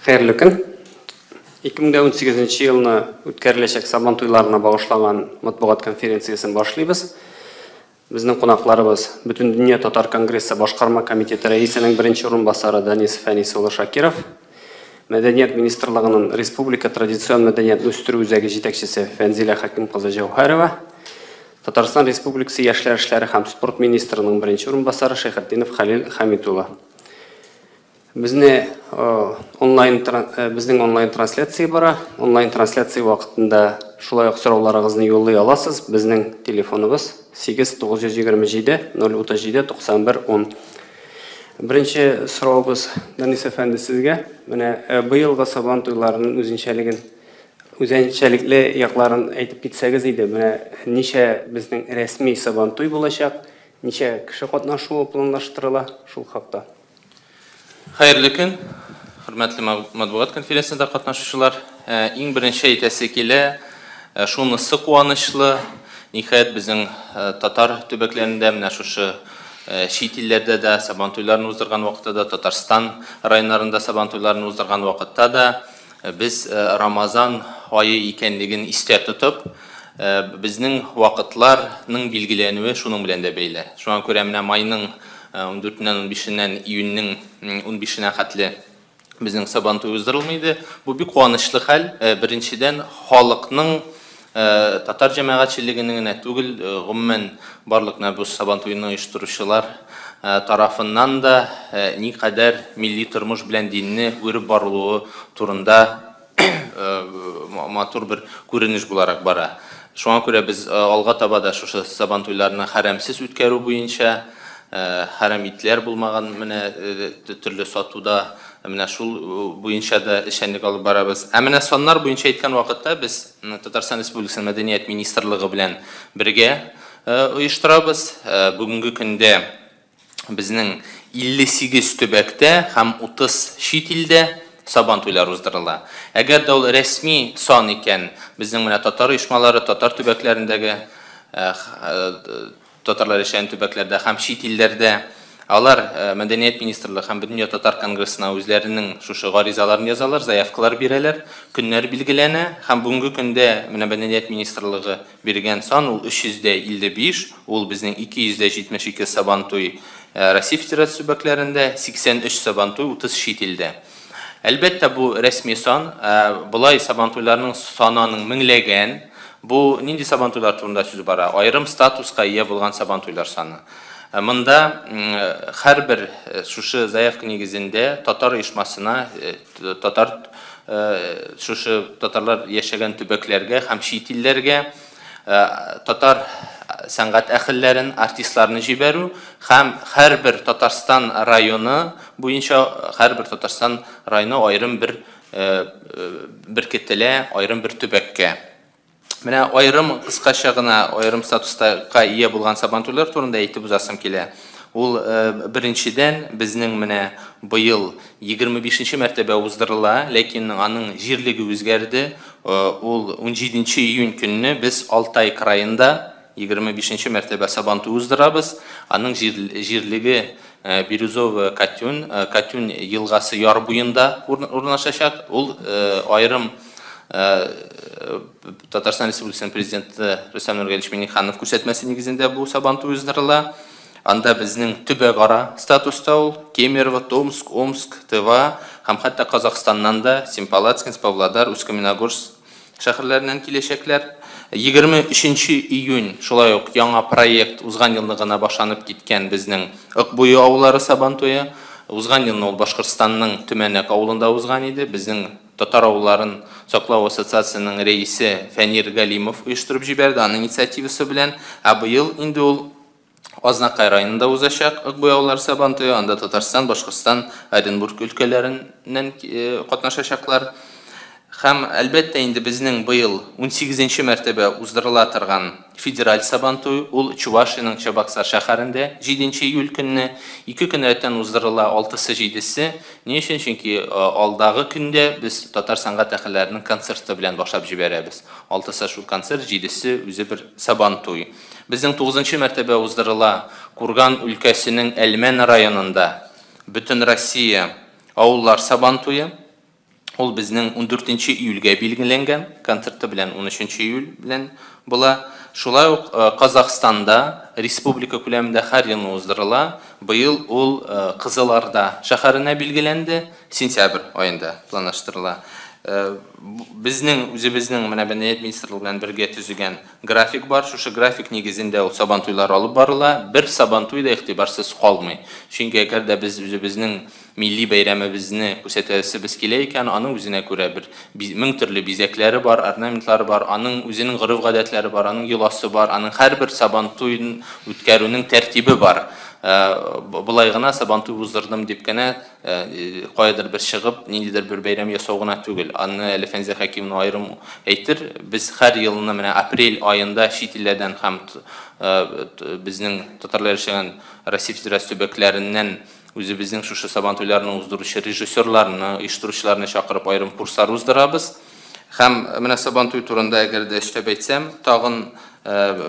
Хәерле көн. 2018 елны үткәреләчәк Сабан туйларына багышланган матбугат конференциясен башлыйбыз. Безнең кунакларыбыз Бөтендөнья татар конгрессы башкарма комитеты рәисенең беренче урынбасары Данис Фәнис улы Шакиров, Мәдәният министрлыгының Республика традицион мәдәниятне үстерү үзәге җитәкчесе Фәнзилә Хәким кызы Җәүһәрова, Татарстан Республикасы яшьләр эшләре һәм спорт министрының беренче урынбасары Шәйхетдинов Хәлил Хәмит улы. Безне онлайн безнең онлайн трансляция бара. Онлайн трансляция вакытында шулай ук сорауларыгызны юллый аласыз. Безнең телефоныбыз 8 927 037 91 10. Беренче соравыбыз, Данис әфәнде, сезгә. Менә быелгы Сабан туйларының үзенчәлеген, үзенчәлекле якларын әйтеп китсәгез иде. Менә ничә безнең рәсми Сабан туй булачак, ничә кеше катнашуы планлаштырыла, шул хакта. Хәерле көн, хөрмәтле матбугат конференциясендә катнашучылар. Иң беренче әйтәсе килә, шунысы куанычлы, ниһаять безнең татар төбәкләрендә, менә шушы чит илләрдә дә Сабан туйларын уздырган вакытта да, Татарстан районнарында Сабан туйларын уздырган вакытта да без Рамазан ае икәнлеген истә тотып, безнең вакытларның билгеләнүе шуның белән дә бәйле. Шуңа күрә менә майның 14-ннән 15-ннән июньнең 15-нә хәтле безнең Сабан туе уздырылмый иде. Бу бик куанычлы хәл. Беренчедән, халыкның, татар җәмәгатьчелегенең генә түгел, гомумән барлык менә бу Сабан туены оештыручылар тарафыннан да никадәр милли тормыш белән динне үреп барылуы турында матур бер күренеш буларак бара. Шуңа күрә без алга таба да шушы Сабан туйларны хәрәмсез үткәрү буенча, хәрәм итләр булмаган менә төрле сатуда, менә шул буенча да эшчәнлек алып барабыз. Ә менә саннар буенча әйткән вакытта без Татарстан Республикасы Мәдәният министрлыгы белән бергә оештырабыз. Бүгенге көндә безнең 58 төбәктә һәм 30 чит илдә Сабан туйлары уздырыла. Әгәр дә ул рәсми сан икән, безнең менә татар оешмалары, татар төбәкләрендәге, татарлар яшәгән төбәкләрдә һәм чит илләрдә, алар Мәдәният министрлыгы һәм Бөтендөнья татар конгрессына үзләренең шушы гаризаларын язалар, заявкалар бирәләр, көннәр билгеләнә һәм бүгенге көндә менә Мәдәният министрлыгы биргән сан ул 355, ул безнең 272 Сабан туй Россия Федерациясе төбәкләрендә, 83 Сабан туй 30 чит илдә. Әлбәттә, бу рәсми сан, болай Сабан туйларының саны аның меңләгән. Бу нинди Сабан туйлар турында сүз бара? Аерым статуска ия булган Сабан туйлар саны. Монда һәрбер шушы заявка нигезендә татар оешмасына, татар шушы татарлар яшәгән төбәкләргә һәм чит илләргә татар сәнгать әһелләрен, артистларны җибәрү һәм һәрбер Татарстан районы буенча һәрбер Татарстан районы аерым бер беркетелә, аерым бер төбәккә. Менә аерым кыскача гына аерым статуска ия булган Сабан туйлар турында әйтеп узасым килә. Ул беренчедән безнең менә быел 25 мәртәбә уздырыла, ләкин аның җирлеге үзгәрде. Ул 17 июнь көнне без Алтай краенда 25 мәртәбә Сабан туй уздырабыз. Аның җирлеге Бирюзовая Катюнь, Катюнь елгасы яр буенда урнашачак. Ул аерым Татарстан Республикасының президенты Рөстәм Нургалиевич Миңнеханов күрсәтмәсе нигезендә бу Сабан туй уздырыла. Анда безнең төбәкара статуста ул Кемерово, Томск, Омск, Тыва һәм хәтта Казахстаннан да Семипалатинск, Павлодар, Усть-Каменогорск шәһәрләреннән киләчәкләр. 23 июнь шулай ук яңа проект узган елны гына башланып киткән безнең Ык буе авыллары Сабан туе. Узган елны ул Башкортстанның Төмәнәк авылында узган иде. Безнең татар авылларын саклау ассоциациясенең рәисе Фәнир Галимов оештырып җибәрде аның инициативасы белән. Ә быел инде ул Азнакай районында узачак Ык буе авыллары Сабан туе. Анда Татарстан, Башкортстан, Оренбург өлкәләреннән катнашачаклар. Һәм әлбәттә инде безнең быел 18 мәртәбә уздырыла торган федераль Сабан туй, ул Чувашиянең Чабаксар шәһәрендә 7 июль көнне, 2 көн рәттән уздырыла, 6-сы, 7-се. Ни өчен? Чөнки алдагы көндә без татар сәнгать әһелләренең концерты белән башлап җибәрәбез. 6-сы шул концерт, 7-се үзе бер Сабан туй. Безнең 9 мәртәбә уздырыла Курган өлкәсенең Әлмән районында Бөтен Россия авыллар Сабан туе. Ул безнең 14 июльгә билгеләнгән, концерты белән 13 июль белән була. Шулай ук Казахстанда республика күләмендә һәр елны уздырыла. Быел ул Кызылорда шәһәренә билгеләнде, сентябрь аенда планлаштырыла. Безнең үзебезнең менә Мәдәният министрлыгы белән бергә төзегән график бар. Шушы график нигезендә ул Сабантуйлар алып барыла. Бер Сабантуй да игътибарсыз калмый. Чөнки әгәр дә без үзебезнең милли бәйрәмебезне күрсәтәсебез килә икән, аның үзенә күрә бер мең төрле бизәкләре бар, орнаментлары бар, аның үзенең гореф-гадәтләре бар, аның йоласы бар, аның һәрбер Сабантуен үткәрүнең тәртибе бар. Болай гына Сабантуй уздырдым дип кенә каядыр бер чыгып, ниндидер бер бәйрәм ясау гына түгел. Аны әле Фәнзә Хәкимовна аерым әйтер. Без һәр елны менә апрель аенда чит илләрдән һәм безнең татарлар яшәгән Россия Федерациясе төбәкләреннән үзебезнең шушы Сабантуйларны уздыручы режиссерларны, оештыручыларны чакырып аерым курслар уздырабыз. Һәм менә Сабантуй турында әгәр дә өстәп әйтсәм, тагын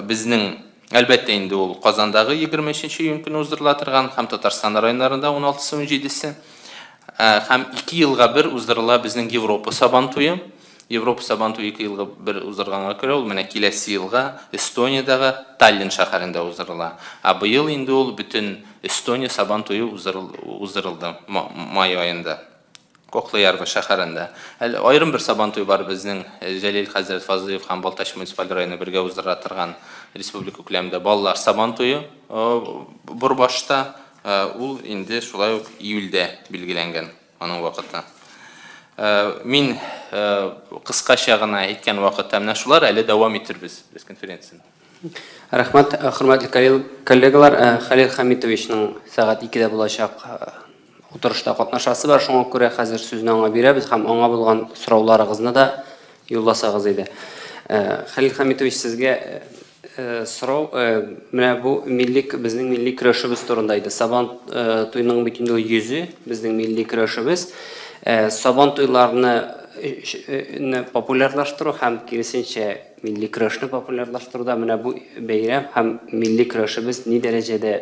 безнең әлбәттә инде ул Казандагы 23 июнь көне уздырыла торган һәм Татарстан районнарында 16-17-се. Һәм 2 елга бер уздырыла безнең Европа Сабантуе. Европа Сабантуе 2 елга бер уздырганга күрә, ул менә киләсе елга Эстониядагы Таллин шәһәрендә уздырыла. Ә быел инде ул бөтен Эстония Сабантуе уздырылды май аенда. Коклыярва шәһәрендә. Әле аерым бер Сабантуй бар безнең Җәлил хәзрәт Фазлыев һәм Балтач муниципаль районы бергә уздыра торган республика күләмендә балалар Сабантуе Борбашта. Ул инде шулай ук июльдә билгеләнгән аның вакыты. Мин кыскача гына әйткән вакытта менә шулар, әле дәвам итербез пресс-конференцияне. Рәхмәт, хөрмәтле коллегалар, Хәлил Хәмитовичның сәгать 2-дә булачак утырышта катнашасы бар, шуңа күрә хәзер сүзне аңа бирәбез һәм аңа булган сорауларыгызны да юлласагыз иде. Хәлил Хәмитович, сезгә сорау, менә бу безнең милли көрәшебез турында иде. Сабан туйның бит инде йөзе, безнең милли көрәшебез. Сабан туйларны популярлаштыру һәм киресенчә милли көрәшне популярлаштыруда менә бу бәйрәм һәм милли көрәшебез ни дәрәҗәдә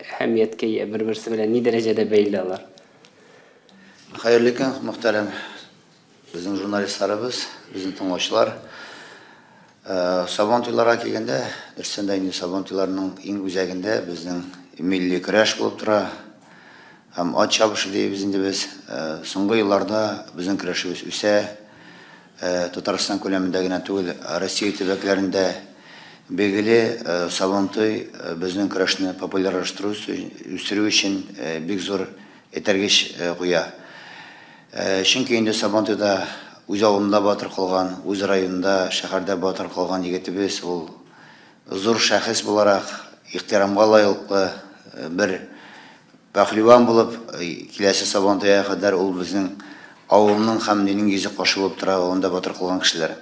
әһәмияткә ия, бер-берсе белән ни дәрәҗәдә бәйле алар? Хәерле көн, мөхтәрәм безнең журналистларыбыз, безнең тыңлаучылар. Сабан туйларга килгәндә, дөрестән дә инде Сабан туйларының иң үзәгендә безнең милли көрәш булып тора. Һәм ат чабышы дибез инде без. Соңгы елларда безнең көрәшебез үсә. Татарстан күләмендә генә түгел, Россия төбәкләрендә билгеле Сабантуй безнең көрәшне популярлаштыру, үстерү өчен бик зур этәргеч куя. Чөнки инде Сабантуйда үз авылында батыр калган, үз районында, шәһәрдә батыр калган егетебез ул зур шәхес буларак, ихтирамга лаеклы бер пәһлеван булып, киләсе Сабантуйга кадәр ул безнең авылның һәм динең йөзе каршы булып тора, анда батыр калган кешеләр.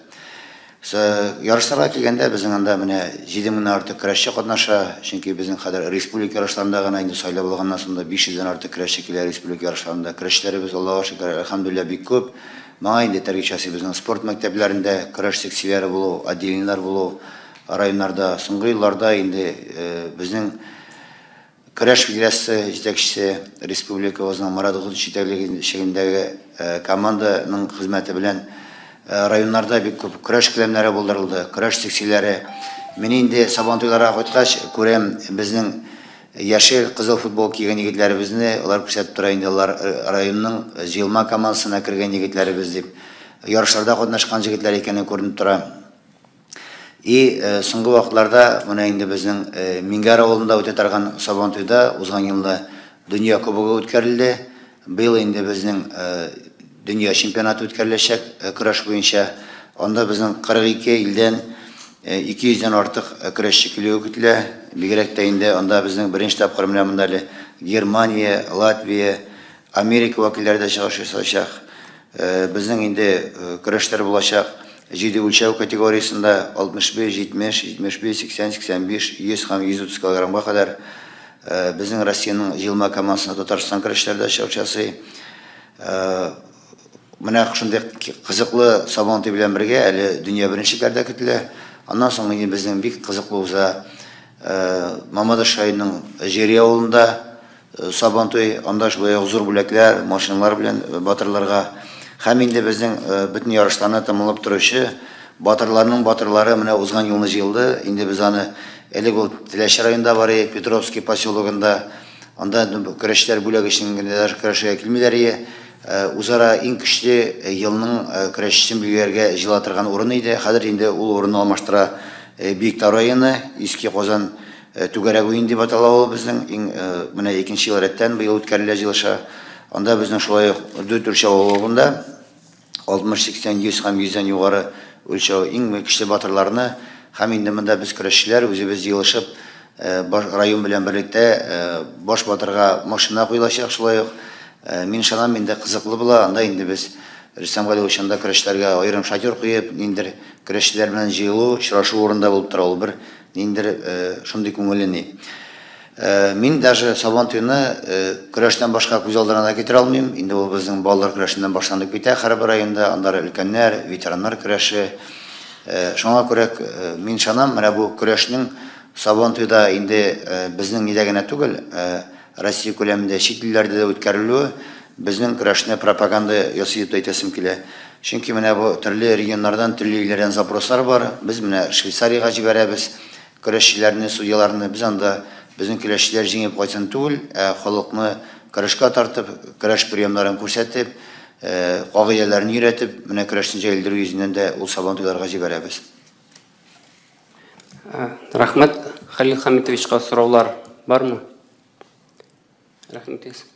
Ярышларга килгәндә безнең анда менә 7000 артык көрәшче катнаша, чөнки безнең хәзер республика ярышларында гына инде сайлап алганнан соң да 500дән артык көрәшче килә республика ярышларында. Көрәшчеләребез, Аллага шөкер, әлхәмдүлилләһ, бик күп. Моңа инде этәргеч ясый безнең спорт мәктәпләрендә көрәш секцияләре булу, отделениеләр булу районнарда. Соңгы елларда инде безнең Көрәш федерациясе җитәкчесе республикабызның Марат Гутов җитәклегендәге команданың хезмәте белән районнарда бик күп көрәш келәмнәре булдырылды, көрәш секцияләре. Мин инде Сабантуйларга кайткач күрәм безнең яшел, кызыл футбол кигән егетләребезне, алар күрсәтеп тора инде, алар районның җыелма командасына кергән егетләребез дип, ярышларда катнашкан егетләр икәне күренеп тора. И соңгы вакытларда менә инде безнең Мингәр авылында үтә торган Сабантуйда узган елда дөнья кубогы үткәрелде. Быел инде безнең дөнья чемпионаты үткәреләчәк көрәш буенча. Анда безнең 42 илдән 200дән артык көрәшче килүе көтелә. Бигрәк тә инде анда безнең беренче тапкыр менә монда әле Германия, Латвия, Америка вәкилләре дә чыгыш ясаячак. Безнең инде көрәшләр булачак. 7 үлчәү категориясендә 65, 70, 75, 80, 85, 100 һәм 130 килограммга кадәр безнең Россиянең җыелма командасына Татарстан көрәшчеләре дә чыгыш ясый. Менә шундый кызыклы Сабантуй белән бергә әле дөнья беренчелекләре дә көтелә. Аннан соң инде безнең бик кызыклы уза Мамадыш районының Җири авылында Сабантуй, анда шулай ук зур бүләкләр, машиналар белән батырларга. Һәм инде безнең бөтен ярышларны тәмамлап торучы батырларның батырлары менә узган елны җыелды. Инде без аны элек ул Теләче районында бар иде, Петровский поселогында. Анда көрәшчеләр бүләк өчен генә даже көрәшергә килмиләр иде. Үзара иң көчле елның көрәшчесен билгеләргә җыела торган урын иде. Хәзер инде ул урынны алмаштыра Биектау районы, Иске Казан түгәрәк уен дип атала ул безнең. Иң менә икенче ел рәттән быел үткәрелә җыелыша. Анда безнең шулай ук 4 үлчәү авылында 60, 80, 100 һәм 100-дән югары үлчәү иң көчле батырларны һәм инде монда без көрәшчеләр үзебез җыелышып район белән берлектә баш батырга машина куелачак шулай ук. Мин ышанам, инде кызыклы була. Анда инде без Рөстәм Галиевич анда көрәшчеләргә аерым шатер куеп, ниндер көрәшчеләр белән җыелу, очрашу урында булып тора ул бер ниндер шундый күңелле ни. Мин даже Сабан туйны көрәштән башка күз алдына да китерә алмыйм. Инде ул безнең балалар көрәшеннән башланып китә һәрбер районда, аннары өлкәннәр, ветераннар көрәше. Шуңа күрә мин ышанам, менә бу көрәшнең Сабан туйда инде безнең нидә генә түгел, Россия күләмендә чит илләрдә дә үткәрелүе безнең көрәшне пропаганда ясый дип әйтәсем килә. Чөнки менә бу төрле регионнардан, төрле илләрдән запрослар бар. Без менә Швейцариягә җибәрәбез көрәшчеләрне, судьяларны. Без анда безнең көрәшчеләр җиңеп кайтсын түгел, ә халыкны көрәшкә тартып, көрәш приемнарын күрсәтеп, кагыйдәләрен өйрәтеп, менә көрәшне җәелдерү йөзеннән дә ул Сабан туйларга җибәрәбез. Рәхмәт. Халил Хамитовичка сораулар бармы? Рәхмәт итегез.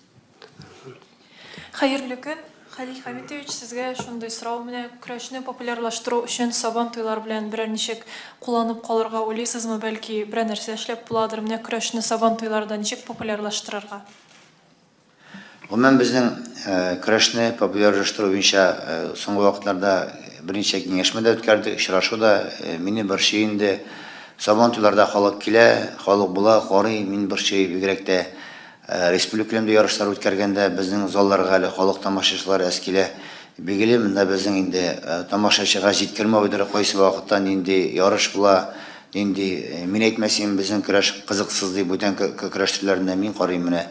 Хәерле көн, Халил Хамитович, сезгә шундый сорау: менә көрәшне популярлаштыру өчен Сабан туйлар белән берәр ничек кулланып калырга уйлыйсызмы? Бәлки, берәр нәрсә эшләп буладыр? Менә көрәшне Сабан туйларда ничек популярлаштырырга? Гомумән, безнең көрәшне популярлаштыру буенча соңгы вакытларда берничә киңәшмә дә үткәрдек, очрашу да. Мине борчый инде. Сабан туйларда халык килә, халык була, карый, мин борчый бигрәк тә республика күләмендә ярышлар үткәргәндә безнең залларга әле халык тамашачылар әз килә. Билгеле, монда безнең инде тамашачыга җиткермәүдер, кайсы вакытта нинди ярыш була, нинди, мин әйтмәсем, безнең көрәш кызыксыз дип бүтән көрәш төрләрендә мин карыйм менә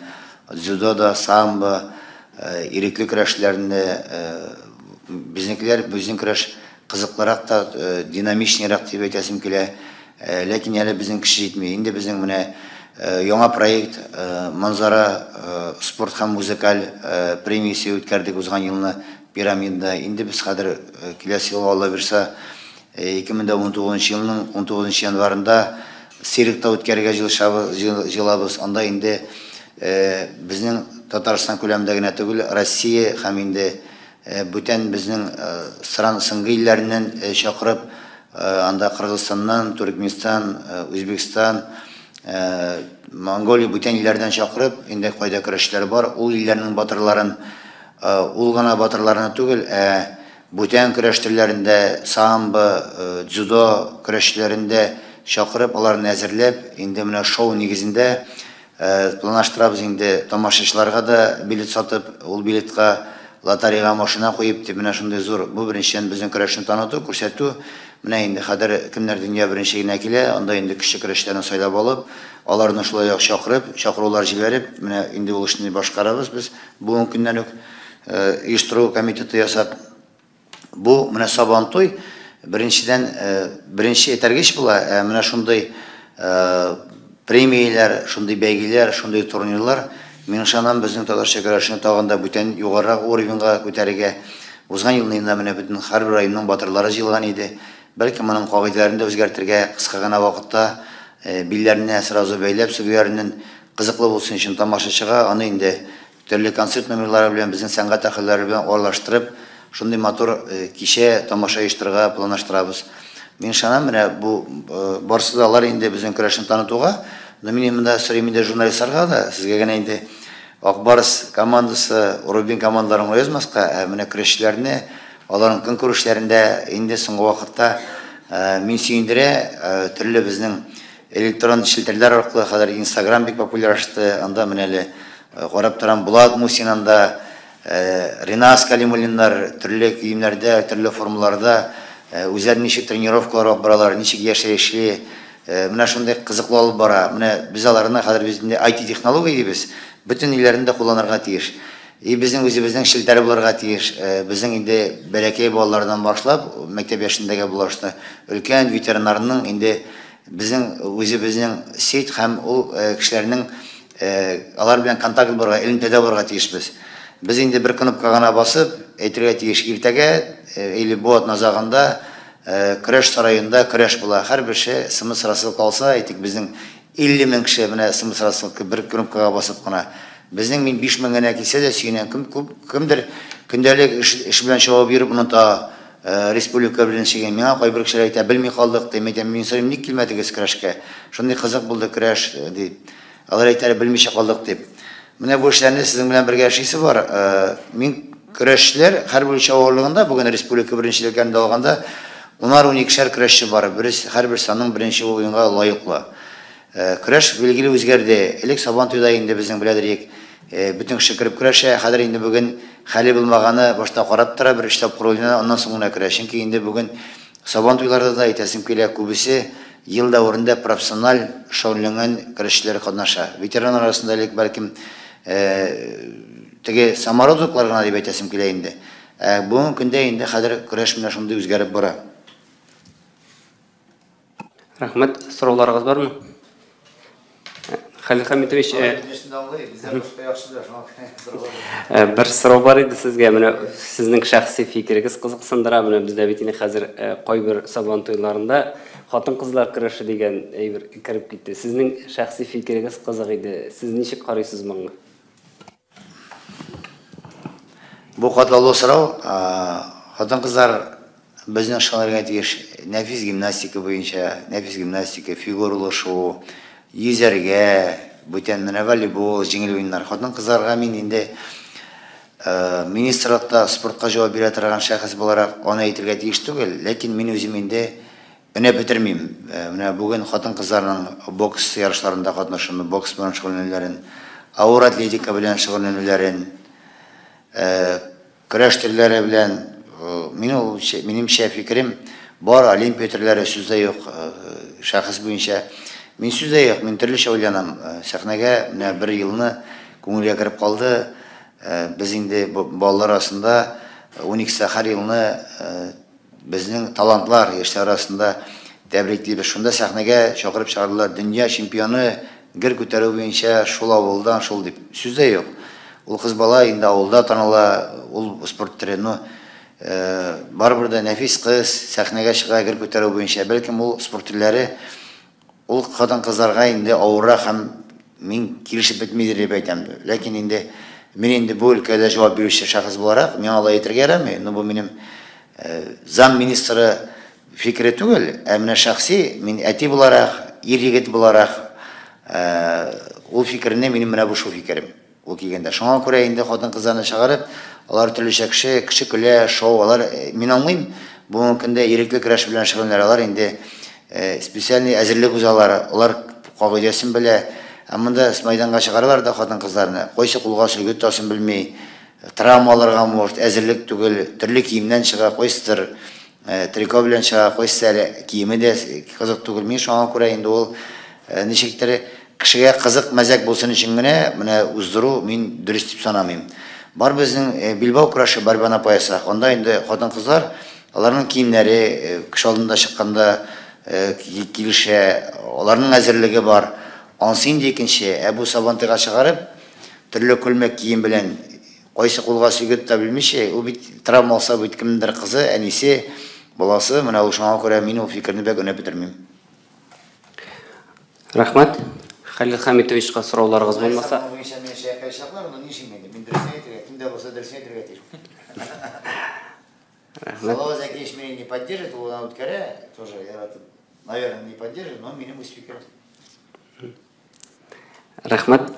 дзюдо да, самбо, ирекле көрәшләрендә безнекеләр, безнең көрәш кызыклырак та, динамичныйрак дип әйтәсем килә. Ләкин әле безнең кеше җитми. Инде безнең менә яңа проект Манзара спорт һәм музыкаль премиясе үткәрдек узган елны Пирамидада. Инде без хәзер киләсе елга, Алла бирса, 2019 елның 19 январында циркта үткәрергә җыелабыз. Анда инде безнең Татарстан күләмендә генә түгел, Россия һәм инде бүтән безнең стран СНГ илләреннән чакырып, анда Кыргызстаннан, Туркменстан, Үзбекстан, Монголия, бүтән илләрдән чакырып, инде кайда көрәшчеләр бар, ул илләрнең батырларын, ул гына батырларны түгел, ә бүтән көрәш төрләрендә, самбо, дзюдо көрәшчеләрен дә чакырып, аларны әзерләп, инде менә шоу нигезендә планлаштырабыз инде тамашачыларга да билет сатып, ул билетка лотереяга машина куеп дип менә шундый зур. Бу беренчедән безнең көрәшне таныту, күрсәтү. Менә инде хәзер кемнәр дөнья беренчелегенә килә, анда инде көчле көрәшчеләрне сайлап алып, аларны шулай ук чакырып, чакырулар җибәреп, менә инде ул эшне башкарабыз без бүгенге көннән үк оештыру комитеты ясап. Бу менә Сабантуй беренчедән беренче этәргеч була, ә менә шундый премияләр, шундый бәйгеләр, шундый турнирлар, мин ышанам, безнең татарча көрәшне тагын да бүтән югарырак уровеньга күтәрергә. Узган елны инде менә бөтен һәрбер районның батырлары җыелган иде. Бәлки моның кагыйдәләрен дә үзгәртергә, кыска гына вакытта билләренә сразу бәйләп сөгүләреннән кызыклы булсын өчен тамашачыга аны инде төрле концерт номерлары белән, безнең сәнгать әһелләре белән аралаштырып, шундый матур кичә, тамаша оештырырга планлаштырабыз. Мин ышанам, менә бу барысы да алар инде безнең көрәшне танытуга. Но мин монда сорыйм инде журналистларга да, сезгә генә инде Ак Барс командасы, Рубин командаларын язмаска, ә менә көрәшчеләрне, аларның көнкүрешләрендә инде соңгы вакытта мин сөендерә төрле безнең электрон челтәрләр аркылы хәзер Инстаграм бик популярлашты, анда менә әле карап торам Булат Мусин анда, Ринас Калимуллиннар төрле киемнәрдә, төрле формаларда үзләре ничек тренировкалар алып баралар, ничек яшәешли, менә шундый кызыклы алып бара. Менә без аларны хәзер без инде IT технология дибез, бөтен илләрендә кулланырга тиеш. И безнең үзебезнең челтәр булырга тиеш. Безнең инде бәләкәй балалардан башлап, мәктәп яшендәге булашны, өлкән ветераннарның инде безнең үзебезнең сеть һәм ул кешеләрнең алар белән контакт булырга, элемтәдә булырга тиешбез. Без инде бер кнопка гына басып, әйтергә тиеш, иртәгә или бу атна азагында көрәш сараенда көрәш була. Һәрбер кеше смс рассылка алса, әйтик, безнең 50 мең кеше менә смс рассылка бер кнопкага басып кына. Безнең мин 5 мең генә килсә дә сөенәм. Кемдер көндәлек эш белән чабып йөреп оныта, республика беренчелеген. Миңа кайбер кешеләр әйтә, белми калдык, дип әйтәм. Мин сорыйм, ник килмәдегез көрәшкә? Шундый кызык булды көрәш, дип. Алар әйтәләр, белмичә калдык дип. Менә бу эшләрне сезнең белән бергә эшлисе бар. Мин көрәшчеләр һәрбер үлчәү авырлыгында бүген республика беренчелекләрендә алганда унар-уникешәр көрәшче бар. Берсе һәрбер санның беренче уенга лаеклы. Көрәш билгеле үзгәрде. Элек Сабан туйда инде безнең беләдер, бөтен кеше кереп көрәшә. Хәзер инде бүген хәле булмаганы башта карап тора, бер өч тапкыр уйнана, аннан соң гына керә. Чөнки инде бүген Сабан туйларда да әйтәсем килә, күбесе ел дәверендә профессиональ шөгыльләнгән көрәшчеләр катнаша. Ветераннар арасында элек бәлкем теге самородоклар гына дип әйтәсем килә инде. Бүгенге көндә инде хәзер көрәш менә шундый үзгәреп бара. Рәхмәт. Сорауларыгыз бармы? Хәлил Хәмитович, бер сорау бар иде сезгә. Менә сезнең шәхси фикерегез кызыксындыра. Менә бездә бит инде хәзер кайбер Сабан туйларында хатын-кызлар көрәше дигән әйбер кереп китте. Сезнең шәхси фикерегез кызык иде. Сез ничек карыйсыз моңа? Бу катлаулы сорау. Хатын-кызлар безнең шөгыльләнергә тиеш нәфис гимнастика буенча, нәфис гимнастика, фигуралы шоу, йөзәргә, бүтән менә волейбол, җиңел уеннар. Хатын-кызларга мин инде министрлыкта спортка җавап бирә торган шәхес буларак аны әйтергә тиеш түгел, ләкин мин үзем инде өнәп бетермим. Менә бүген хатын-кызларның бокс ярышларында катнашуны, бокс белән шөгыльләнүләрен, авыр атлетика белән шөгыльләнүләрен, көрәш төрләре белән, мин ул, минемчә фикерем бар, олимпия төрләре сүз дә юк, шәхес буенча. Мин сүз дә юк, мин төрлечә уйланам. Сәхнәгә менә бер елны күңелгә кереп калды. Без инде балалар арасында 12 һәр елны безнең талантлар яшьләр арасында тәбриклибез. Шунда сәхнәгә чакырып чыгардылар. Дөнья чемпионы гер күтәрү буенча шул авылдан шул дип. Сүз дә юк. Ул кыз бала инде авылда таныла, ул спорт төре. Но барыбер дә нәфис кыз сәхнәгә чыга гер күтәрү буенча. Бәлкем ул спорт төрләре ул хатын-кызларга инде авыррак һәм мин килешеп бетмидер дип әйтәм. Ләкин инде мин инде бу өлкәдә җавап бирүче шәхес буларак, миңа алай әйтергә ярамый. Но бу минем зам министры фикере түгел, ә менә шәхси, мин әти буларак, ир егет буларак, ул фикерне минем менә бу шул фикерем. Ул килгәндә. Шуңа күрә инде хатын-кызларны чыгарып, алар төрлечә кеше, кеше көлә, шоу, алар, мин аңлыйм, бүгенге көндә ирекле көрәш белән шөгыльләнәләр, алар инде специальный әзерлек узалар, алар кагыйдәсен белә. Ә монда майданга чыгаралар да хатын-кызларны. Кайсы кулга сөлге тотасын белми, травма алырга может, әзерлек түгел, төрле киемнән чыга, кайсыдыр трико белән чыга, кайсысы әле киеме дә кызык түгел. Мин шуңа күрә инде ул ничектер кешегә кызык мәзәк булсын өчен генә менә уздыру мин дөрес дип санамыйм. Бар безнең билбау көрәше, борьба на поясах. Анда инде хатын-кызлар, аларның киемнәре кеше алдында чыкканда килешә, аларның әзерлеге бар. Ансы инде икенче, ә бу Сабантуйга чыгарып, төрле күлмәк кием белән кайсы кулга сөлге тота белмичә, ул бит травма алса бит кемнеңдер кызы, әнисе, баласы, менә ул шуңа күрә мин ул фикерне бик өнәп бетермим. Рәхмәт. Хәлил Хәмитовичка сорауларыгыз булмаса. Мин дөресен әйтергә, кем дә булса дөресен әйтергә тиеш. Рәхмәт. Салават Зәкиевич меня не поддержит, ул аны үткәрә, тоже яратып, наверное, не поддержит, но минем үз фикерем. Рәхмәт.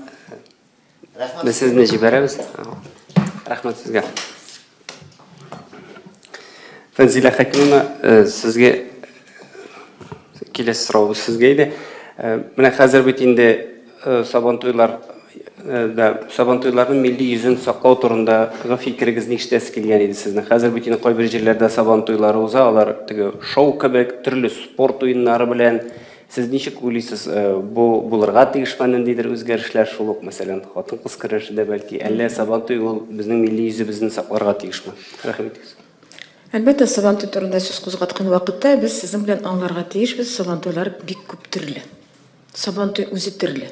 Рәхмәт. Без сезне җибәрәбез. Рәхмәт сезгә. Фәнзилә Хәкимовна, сезгә киләсе сорау сезгә иде. Менә хәзер бит инде Сабантуйлар да, Сабантуйларның милли йөзен саклау турындагы фикерегезне ишетәсе килгән иде сезнең. Хәзер бит инде кайбер җирләрдә Сабантуйлар уза, алар теге шоу кебек, төрле спорт уеннары белән, Сез ничек уйлыйсыз, бу булырга тиешме ниндидер үзгәрешләр шул ук, мәсәлән, хатын-кыз көрәше дә бәлки, әллә Сабантуй ул безнең милли йөзебезне сакларга тиешме? Рәхим итегез. Әлбәттә, Сабантуй турында сүз кузгаткан вакытта без сезнең белән аңларга тиешбез, Сабантуйлар бик күп төрле. Сабантуй үзе төрле.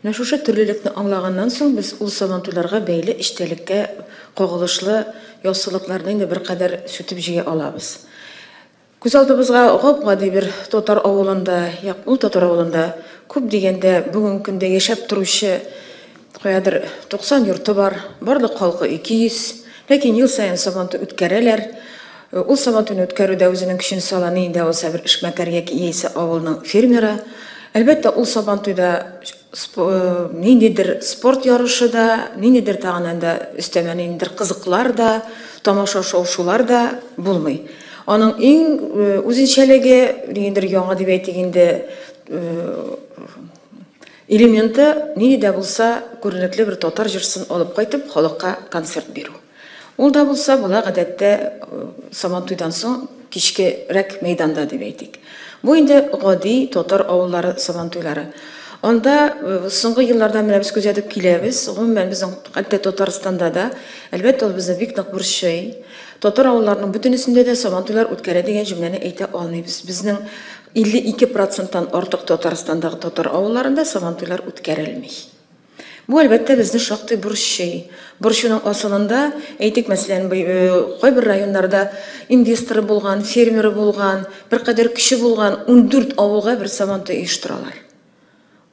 Менә шушы төрлелекне аңлаганнан соң без ул Сабантуйларга бәйле эчтәлеккә кагылышлы яссылыкларны инде беркадәр сүтеп җыя алабыз. Күз алдыбызга гап-гади бер татар авылында, як ул татар авылында күп дигәндә бүгенге көндә яшәп торучы каядыр 90 йорты бар, барлык халкы 200, ләкин ел саен Сабантуй үткәрәләр. Ул Сабантуйны үткәрүдә үзенең көчен сала нинди дә булса бер эшмәкәр яки яисә авылның фермеры. Әлбәттә, ул Сабантуйда ниндидер спорт ярышы да, ниндидер тагын анда өстәмә ниндидер кызыклар да, тамаша шау-шулар да булмый. Аның иң үзенчәлеге, ниндидер яңа дип әйтик инде, элементы нинди дә булса күренекле бер татар җырчысын алып кайтып, халыкка концерт бирү. Ул да булса була гадәттә Сабантуйдан соң кичкерәк мәйданда дип әйтик. Бу инде гади татар авыллары Сабантуйлары. Анда соңгы елларда менә без күзәтеп киләбез, гомумән безнең хәтта Татарстанда да, әлбәттә, ул безне бик нык борчый. Татар авылларының бөтенесендә дә Сабантуйлар үткәрә дигән җөмләне әйтә алмыйбыз. Безнең 52 проценттан артык Татарстандагы татар авылларында Сабантуйлар үткәрелми. Бу, әлбәттә, безне шактый борчый. Борчуның асылында, әйтик, мәсәлән, кайбер районнарда инвесторы булган, фермеры булган, беркадәр көче булган 14 авылга бер Сабантуй оештыралар.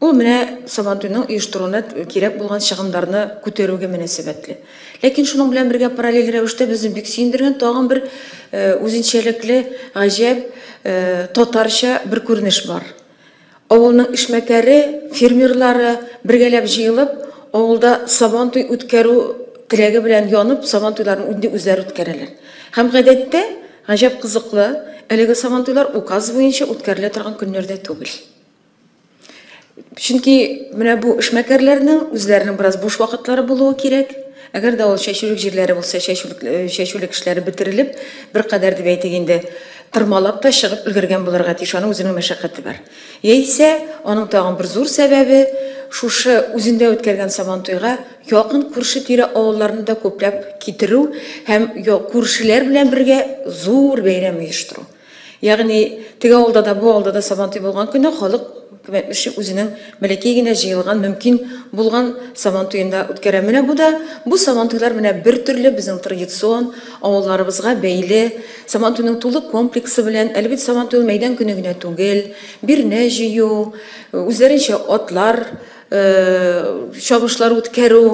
Ул менә Сабантуйның оештыруына кирәк булган чыгымнарны күтәрүгә мөнәсәбәтле. Ләкин шуның белән бергә параллель рәвештә безне бик сөендергән тагын бер үзенчәлекле, гаҗәп, татарча бер күренеш бар. Авылның эшмәкәре, фермерлары бергәләп җыелып, авылда Сабантуй үткәрү теләге белән янып, Сабантуйларын инде үзләре үткәрәләр. Һәм гадәттә, гаҗәп кызыклы, әлеге Сабантуйлар указ буенча үткәрелә торган көннәрдә түгел. Чөнки менә бу эшмәкәрләрнең үзләренең бераз буш вакытлары булуы кирәк. Әгәр дә ул чәчүлек җирләре булса, чәчүлек эшләре бетерелеп, беркадәр дип әйтик инде, тырмалап та чыгып өлгергән булырга тиеш, аның үзенең мәшәкате бар. Яисә аның тагын бер зур сәбәбе, шушы үзендә үткәргән Сабантуйга якын күрше-тирә авылларны да күпләп китерү һәм күршеләр белән бергә зур бәйрәм оештыру. Ягъни теге авылда да, бу авылда да Сабантуй булган көнне халык кем үзенең бәләкәй генә җыелган мөмкин булган Сабантуенда үткәрә. Менә бу да, бу Сабантуйлар менә бер төрле безнең традицион авылларыбызга бәйле Сабантуйның тулы комплексы белән, әле бит Сабантуй ул мәйдан көне генә түгел, бирнә җыю, үзләренчә атлар, чабышлар үткәрү,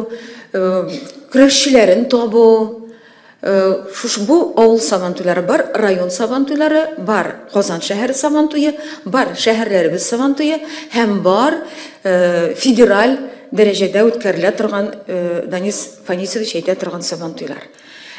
көрәшчеләрен табу. Шушы бу авыл Сабантуйлары бар, район Сабантуйлары бар, Казан шәһәре Сабантуе бар, шәһәрләребез Сабантуе һәм бар федераль дәрәҗәдә үткәрелә торган Данис Фанисович әйтә торган Сабантуйлар.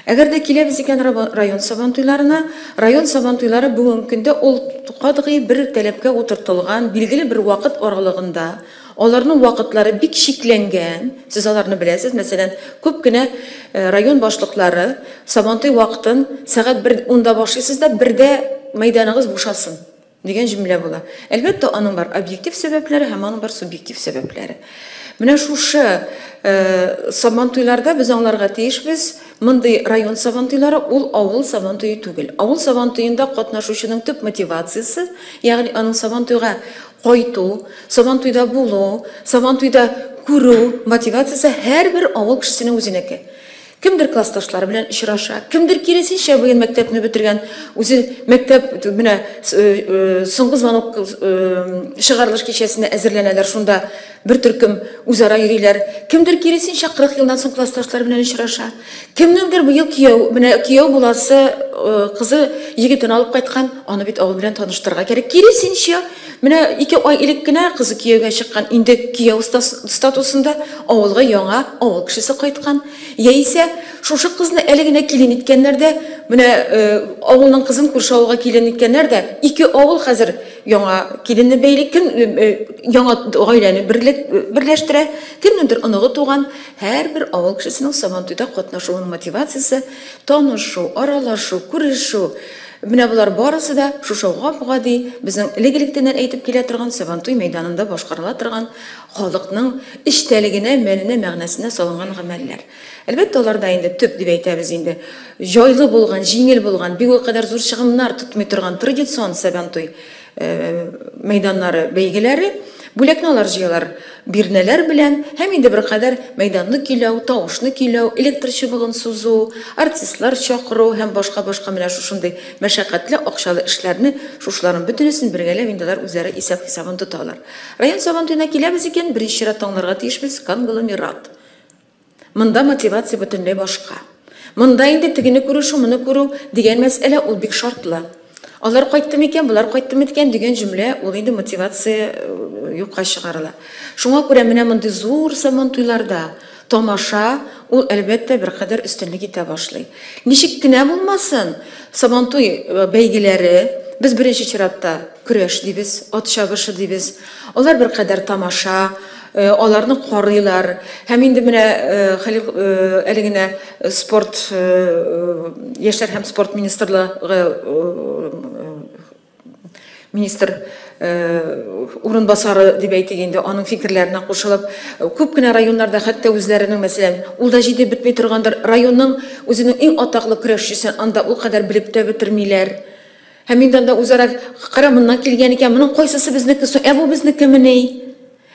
Әгәр дә киләбез икән район Сабантуйларына, район Сабантуйлары бүгенге көндә ул катгый бер таләпкә утыртылган билгеле бер вакыт аралыгында, аларның вакытлары бик чикләнгән, сез аларны беләсез, мәсәлән, күп кенә район башлыклары Сабантуй вакытын сәгать бер унда башлыйсыз да, бердә мәйданыгыз бушасын дигән җөмлә була. Әлбәттә, аның бар объектив сәбәпләре һәм аның бар субъектив сәбәпләре. Менә шушы Сабантуйларда без аңларга тиешбез, мондый район Сабантуйлары ул авыл Сабантуе түгел. Авыл Сабантуенда катнашучының төп мотивациясе, ягъни аның Сабантуйга кайту, Сабантуйда булу, Сабантуйда күрү мотивациясе һәрбер авыл кешесенең үзенеке. Кемдер классташлары белән очраша, кемдер киресенчә быел мәктәпне бетергән, үзе мәктәп менә соңгы звонок чыгарылыш кичәсенә әзерләнәләр, шунда бер төркем үзара йөриләр. Кемдер киресенчә 40 елдан соң классташлары белән очраша. Кемнеңдер быел кияү, менә кияү буласы кызы егетен алып кайткан, аны бит авыл белән таныштырырга кирәк. Киресенчә, менә 2 ай элек кенә кызы кияүгә чыккан, инде кияү статусында авылга яңа авыл кешесе кайткан. Яисә шушы кызны әле генә килен иткәннәр дә, менә авылның кызын күрше авылга килен иткәннәр дә, ике авыл хәзер яңа киленне бәйли, кем яңа гаиләне берләштерә, кемнеңдер оныгы туган. Һәрбер авыл кешесенең Сабантуйда катнашуының мотивациясе танышу, аралашу, күрешү. Менә болар барысы да шушы гап-гади, безнең элек-электәннән әйтеп килә торган Сабантуй мәйданында башкарыла торган халыкның эчтәлегенә, мәненә, мәгънәсенә салынган гамәлләр. Әлбәттә, аларда инде төп дип әйтәбез инде, җайлы булган, җиңел булган, бик ул кадәр зур чыгымнар тотмый торган традицион Сабантуй мәйданнары, бәйгеләре. Бүләкне алар җыялар бирнәләр белән һәм инде беркадәр мәйданны көйләү, тавышны көйләү, электр чыбыгын сузу, артистлар чакыру һәм башка-башка менә шушындый мәшәкатьле, акчалы эшләрне, шушыларның бөтенесен бергәләп инде алар үзләре исәп-хисабын тоталар. Район Сабантуена киләбез икән, беренче чиратта аңларга тиешбез, конгломерат. Монда мотивация бөтенләй башка. Монда инде тегене күрү, шуны күрү дигән мәсьәлә ул бик шартлы. Алар кайтты микән, болар кайтты микән дигән җөмлә ул инде мотивация юкка чыгарыла. Шуңа күрә менә мондый зур Сабантуйларда тамаша ул әлбәттә беркадәр өстенлек итә башлый. Ничек кенә булмасын, Сабантуй бәйгеләре без беренче чиратта көрәш дибез, ат чабышы дибез. Алар беркадәр тамаша, аларны карыйлар. Һәм инде менә Хәлил әле генә спорт, яшьләр һәм спорт министрлыгы министр урынбасары дип әйтик инде, аның фикерләренә кушылып, күп кенә районнарда хәтта үзләренең, мәсәлән, ул да җитеп бетми торгандыр, районның үзенең иң атаклы көрәшчесен анда ул кадәр белеп тә бетермиләр. Һәм инде анда үзара, кара, моннан килгән икән, моның кайсысы безнеке соң, ә бу безнекемени?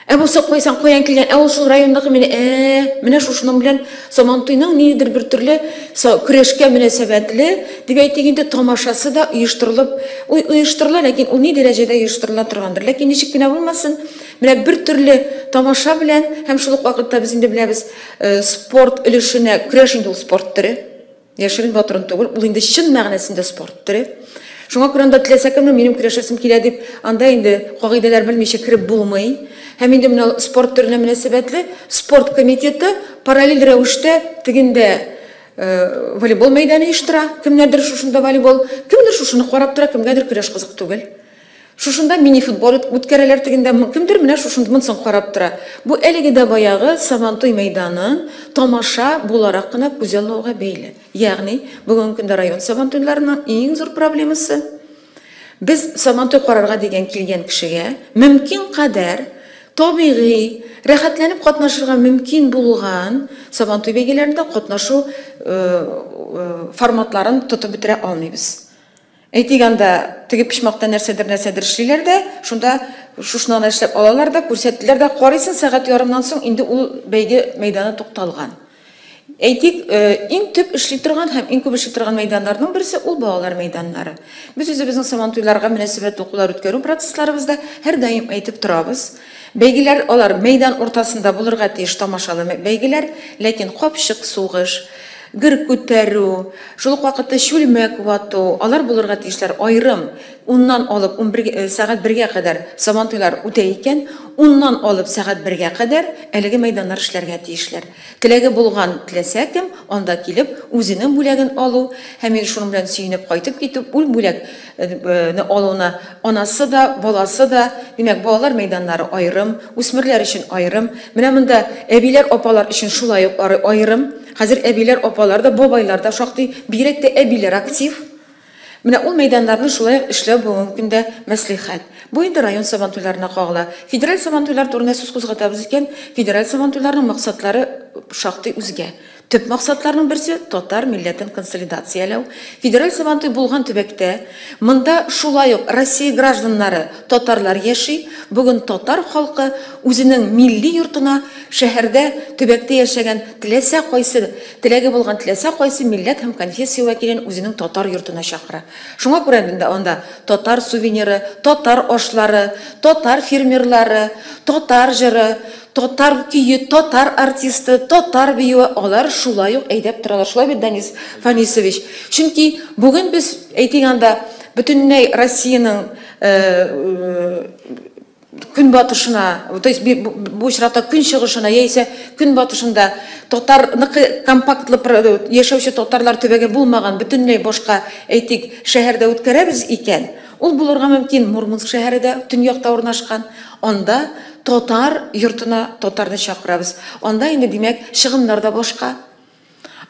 Ә булса кайсан каян килгән, ә ул шул райондагы менә, ә, менә шушының белән Сабантуйның ниндидер бер төрле көрәшкә мөнәсәбәтле, дип әйтик инде, тамашасы да оештырылып, оештырыла, ләкин ул ни дәрәҗәдә оештырыла торгандыр. Ләкин ничек кенә булмасын, менә бер төрле тамаша белән һәм шул ук вакытта без инде беләбез, спорт өлешенә, көрәш инде ул спорт төре. Яшерен батырын түгел, ул инде чын мәгънәсендә спорт төре. Шуңа күрә анда теләсә кемне минем көрәшәсем килә дип, анда инде кагыйдәләр белмичә кереп булмый. Һәм инде менә спорт төренә мөнәсәбәтле спорт комитеты параллель рәвештә тегендә волейбол мәйданы оештыра. Кемнәрдер шушында волейбол, кемдер шушыны карап тора, кемгәдер көрәш кызык түгел. Шушында мини-футбол үткәрәләр тегендә, кемдер менә шушында монысын карап тора. Бу әлеге дә баягы Сабантуй мәйданын тамаша буларак кына күзаллауга бәйле. Ягъни, бүгенге көндә район Сабантуйларының иң зур проблемасы без Сабантуй карарга дигән килгән кешегә мөмкин кадәр табигый, рәхәтләнеп катнашырга мөмкин булган Сабантуй бәйгеләрендә катнашу форматларын тотып бетерә алмыйбыз. Әйтик анда, теге почмакта нәрсәдер нәрсәдер эшлиләр дә, шунда шушыны гына эшләп алалар да, күрсәттеләр дә, карыйсың, сәгать ярымнан соң инде ул бәйге мәйданы тукталган. Әйтик, иң төп эшли торган һәм иң күп эшли торган мәйданнарның берсе ул балалар мәйданнары. Без үзебезнең Сабантуйларга мөнәсәбәт укулар үткәрү процессларыбызда һәрдаим әйтеп торабыз. Бәйгеләр алар мәйдан уртасында булырга тиеш тамашалы бәйгеләр, ләкин капчык сугыш, гер күтәрү, шул ук вакытта чүлмәк вату, алар булырга тиешләр аерым. 10-нан алып 11 сәгать 1-гә кадәр Сабантуйлар үтә икән, 10-нан алып сәгать 1-гә кадәр әлеге мәйданнар эшләргә тиешләр. Теләге булган теләсә кем анда килеп үзенең бүләген алу һәм инде шуның белән сөенеп кайтып китү, ул бүләкне алуына анасы да, баласы да, димәк, балалар мәйданнары аерым, үсмерләр өчен аерым. Менә монда әбиләр, апалар өчен шулай ук аерым. Хәзер әбиләр, апалар да, бабайлар да шактый, бигрәк тә әбиләр актив. Менә ул мәйданнарны шулай ук эшләү бүгенге көндә мәслихәт. Бу инде район Сабантуйларына кагыла. Федераль Сабантуйлар турында сүз кузгатабыз икән, федераль Сабантуйларның максатлары шактый үзгә. Төп максатларның берсе татар милләтен консолидацияләү. Федераль Сабантуй булган төбәктә монда шулай ук Россия гражданнары татарлар яши. Бүген татар халкы үзенең милли йортына шәһәрдә, төбәктә яшәгән теләсә кайсы, теләге булган теләсә кайсы милләт һәм конфессия вәкилен үзенең татар йортына чакыра. Шуңа күрә инде анда татар сувениры, татар ашлары, татар фермерлары, татар җыры, татар көе, татар артисты, татар биюе, алар шулай ук әйдәп торалар. Шулай бит, Данис Фанисович? Чөнки бүген без, әйтик анда, бөтенләй Россиянең Көнбатышына, то есть бу очракта көнчыгышына яисә көнбатышында татарныкы компактлы яшәүче татарлар төбәге булмаган бөтенләй башка, әйтик, шәһәрдә үткәрәбез икән, ул булырга мөмкин Мурманск шәһәре дә төньякта урнашкан, анда татар йортына татарны чакырабыз. Анда инде, димәк, чыгымнар да башка,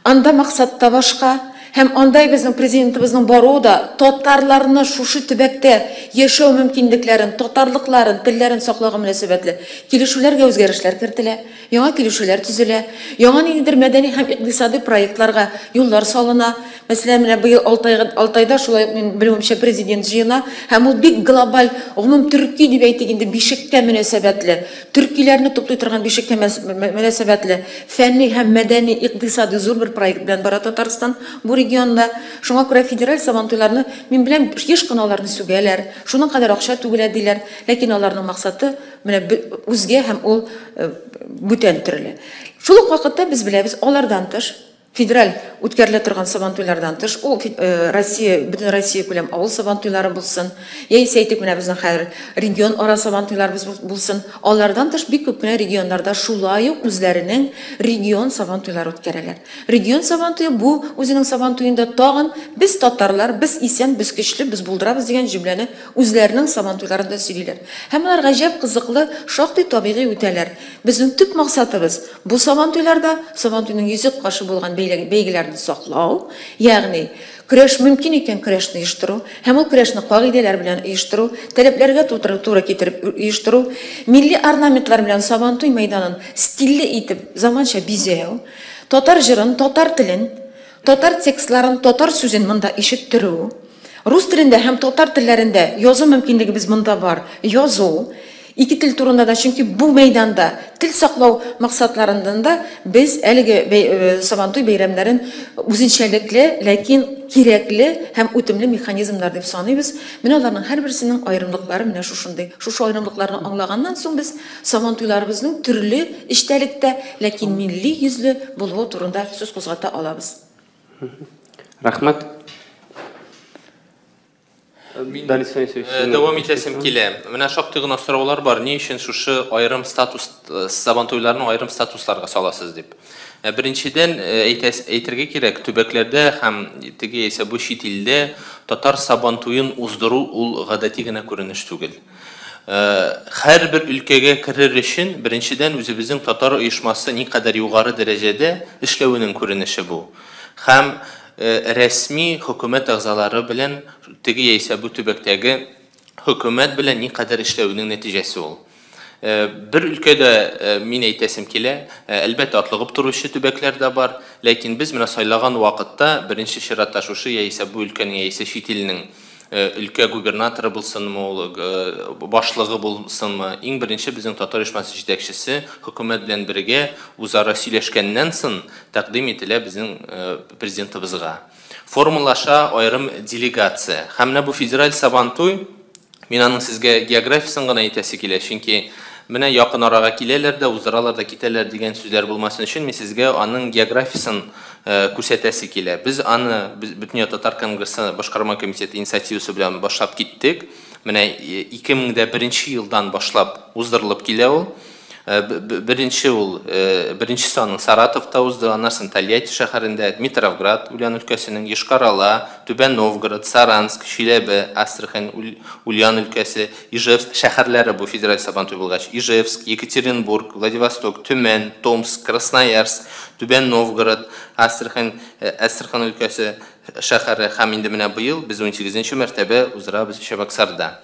анда максат та башка, һәм анда безнең президентыбызның баруы да татарларны шушы төбәктә яшәү мөмкинлекләрен, татарлыкларын, телләрен саклауга мөнәсәбәтле килешүләргә үзгәрешләр кертелә, яңа килешүләр төзелә, яңа ниндидер мәдәни һәм икътисади проектларга юллар салына. Мәсәлән, менә быел Алтайда шулай ук, мин белүемчә, президент җыена, һәм ул бик глобаль, гомум төрки дип әйтик инде, бишеккә мөнәсәбәтле, төркиләрне туплый торган бишеккә мөнәсәбәтле фәнни һәм мәдәни икътисади зур бер проект белән бара Татарстан бу регионда. Шуңа күрә федераль сабантуйларны, мин беләм, еш кына аларны сүгәләр, шуның кадәр акча түгелә диләр, ләкин аларның максаты менә үзгә һәм ул бүтән төрле. Шул ук вакытта без беләбез, алардан тыш, федераль үткәрелә торган сабантуйлардан тыш, ул Россия, бөтен Россия күләм авыл сабантуйлары булсын, яисә әйтик, менә безнең хәзер регион ара сабантуйларыбыз булсын, алардан тыш бик күп кенә регионнарда шулай ук үзләренең регион сабантуйлары үткәрәләр. Регион сабантуе бу үзенең сабантуенда тагын без татарлар, без исән, без көчле, без булдырабыз дигән җөмләне үзләренең сабантуйларында сөйлиләр. Һәм алар гаҗәп кызыклы, шактый табигый үтәләр. Безнең төп максатыбыз бу сабантуйларда сабантуйның йөзек кашы булган бәйгеләрне саклау, ягъни көрәш мөмкин икән көрәшне оештыру, һәм ул көрәшне кагыйдәләр белән оештыру, таләпләргә туры китереп оештыру, милли орнаментлар белән сабантуй мәйданын стильле итеп заманча бизәү, татар җырын, татар телен, татар текстларын, татар сүзен монда ишеттерү, рус телендә һәм татар телләрендә язу мөмкинлегебез монда бар, язу, ике тел турында да, чөнки бу мәйданда тел саклау максатларында да без әлеге сабантуй бәйрәмнәрен үзенчәлекле, ләкин кирәкле һәм үтемле механизмнар дип саныйбыз. Менә аларның һәрберсенең аерымлыклары менә шушындый. Шушы аерымлыкларны аңлаганнан соң без сабантуйларыбызның төрле эчтәлектә, ләкин милли йөзле булуы турында сүз кузгата алабыз. Рәхмәт. Дәвам итәсем килә. Менә шактый гына сораулар бар. Ни өчен шушы аерым статус сабантуйларны аерым статусларга саласыз дип. Беренчедән әйтергә кирәк, төбәкләрдә һәм теге яисә бу чит илдә татар сабантуен уздыру ул гадәти генә күренеш түгел. Һәрбер өлкәгә керер өчен беренчедән үзебезнең татар оешмасы никадәр югары дәрәҗәдә эшләвенең күренеше бу. Һәм рәсми хөкүмәт әгъзалары белән теге яисә бу төбәктәге хөкүмәт белән никадәр эшләүнең нәтиҗәсе ул. Бер өлкәдә мин әйтәсем килә, әлбәттә атлыгып торучы төбәкләр дә бар, ләкин без менә сайлаган вакытта беренче чиратта шушы яисә бу өлкәнең яисә чит илнең өлкә губернаторы булсынмы, ул башлыгы булсынмы, иң беренче безнең татар оешмасы җитәкчесе хөкүмәт белән бергә үзара сөйләшкәннән соң тәкъдим ителә безнең президентыбызга. Формалаша аерым делегация. Һәм менә бу федераль сабантуй, мин аның сезгә географиясын гына әйтәсе килә, чөнки менә якын арага киләләр дә, уздыралар да, китәләр дигән сүзләр булмасын өчен мин сезгә аның географиясын күрсәтәсе килә. Без аны Бөтендөнья татар конгрессы башкарма комитеты инициативасы белән башлап киттек. Менә 2001 елдан башлап уздырылып килә ул. Беренче ул, беренче санын Саратовта узды, аннан соң Тольятти шәһәрендә, Дмитровград, Ульян өлкәсенең, Йошкар-Ола, Түбән Новгород, Саранск, Чиләбе, Астрахань, Ульян өлкәсе, Ижевск шәһәрләре бу федераль сабантуй булгач, Ижевск, Екатеринбург, Владивосток, Төмән, Томск, Красноярск, Түбән Новгород, Астрахань, Астрахань өлкәсе шәһәре һәм инде менә быел без 18 мәртәбә уздырабыз Чабаксарда.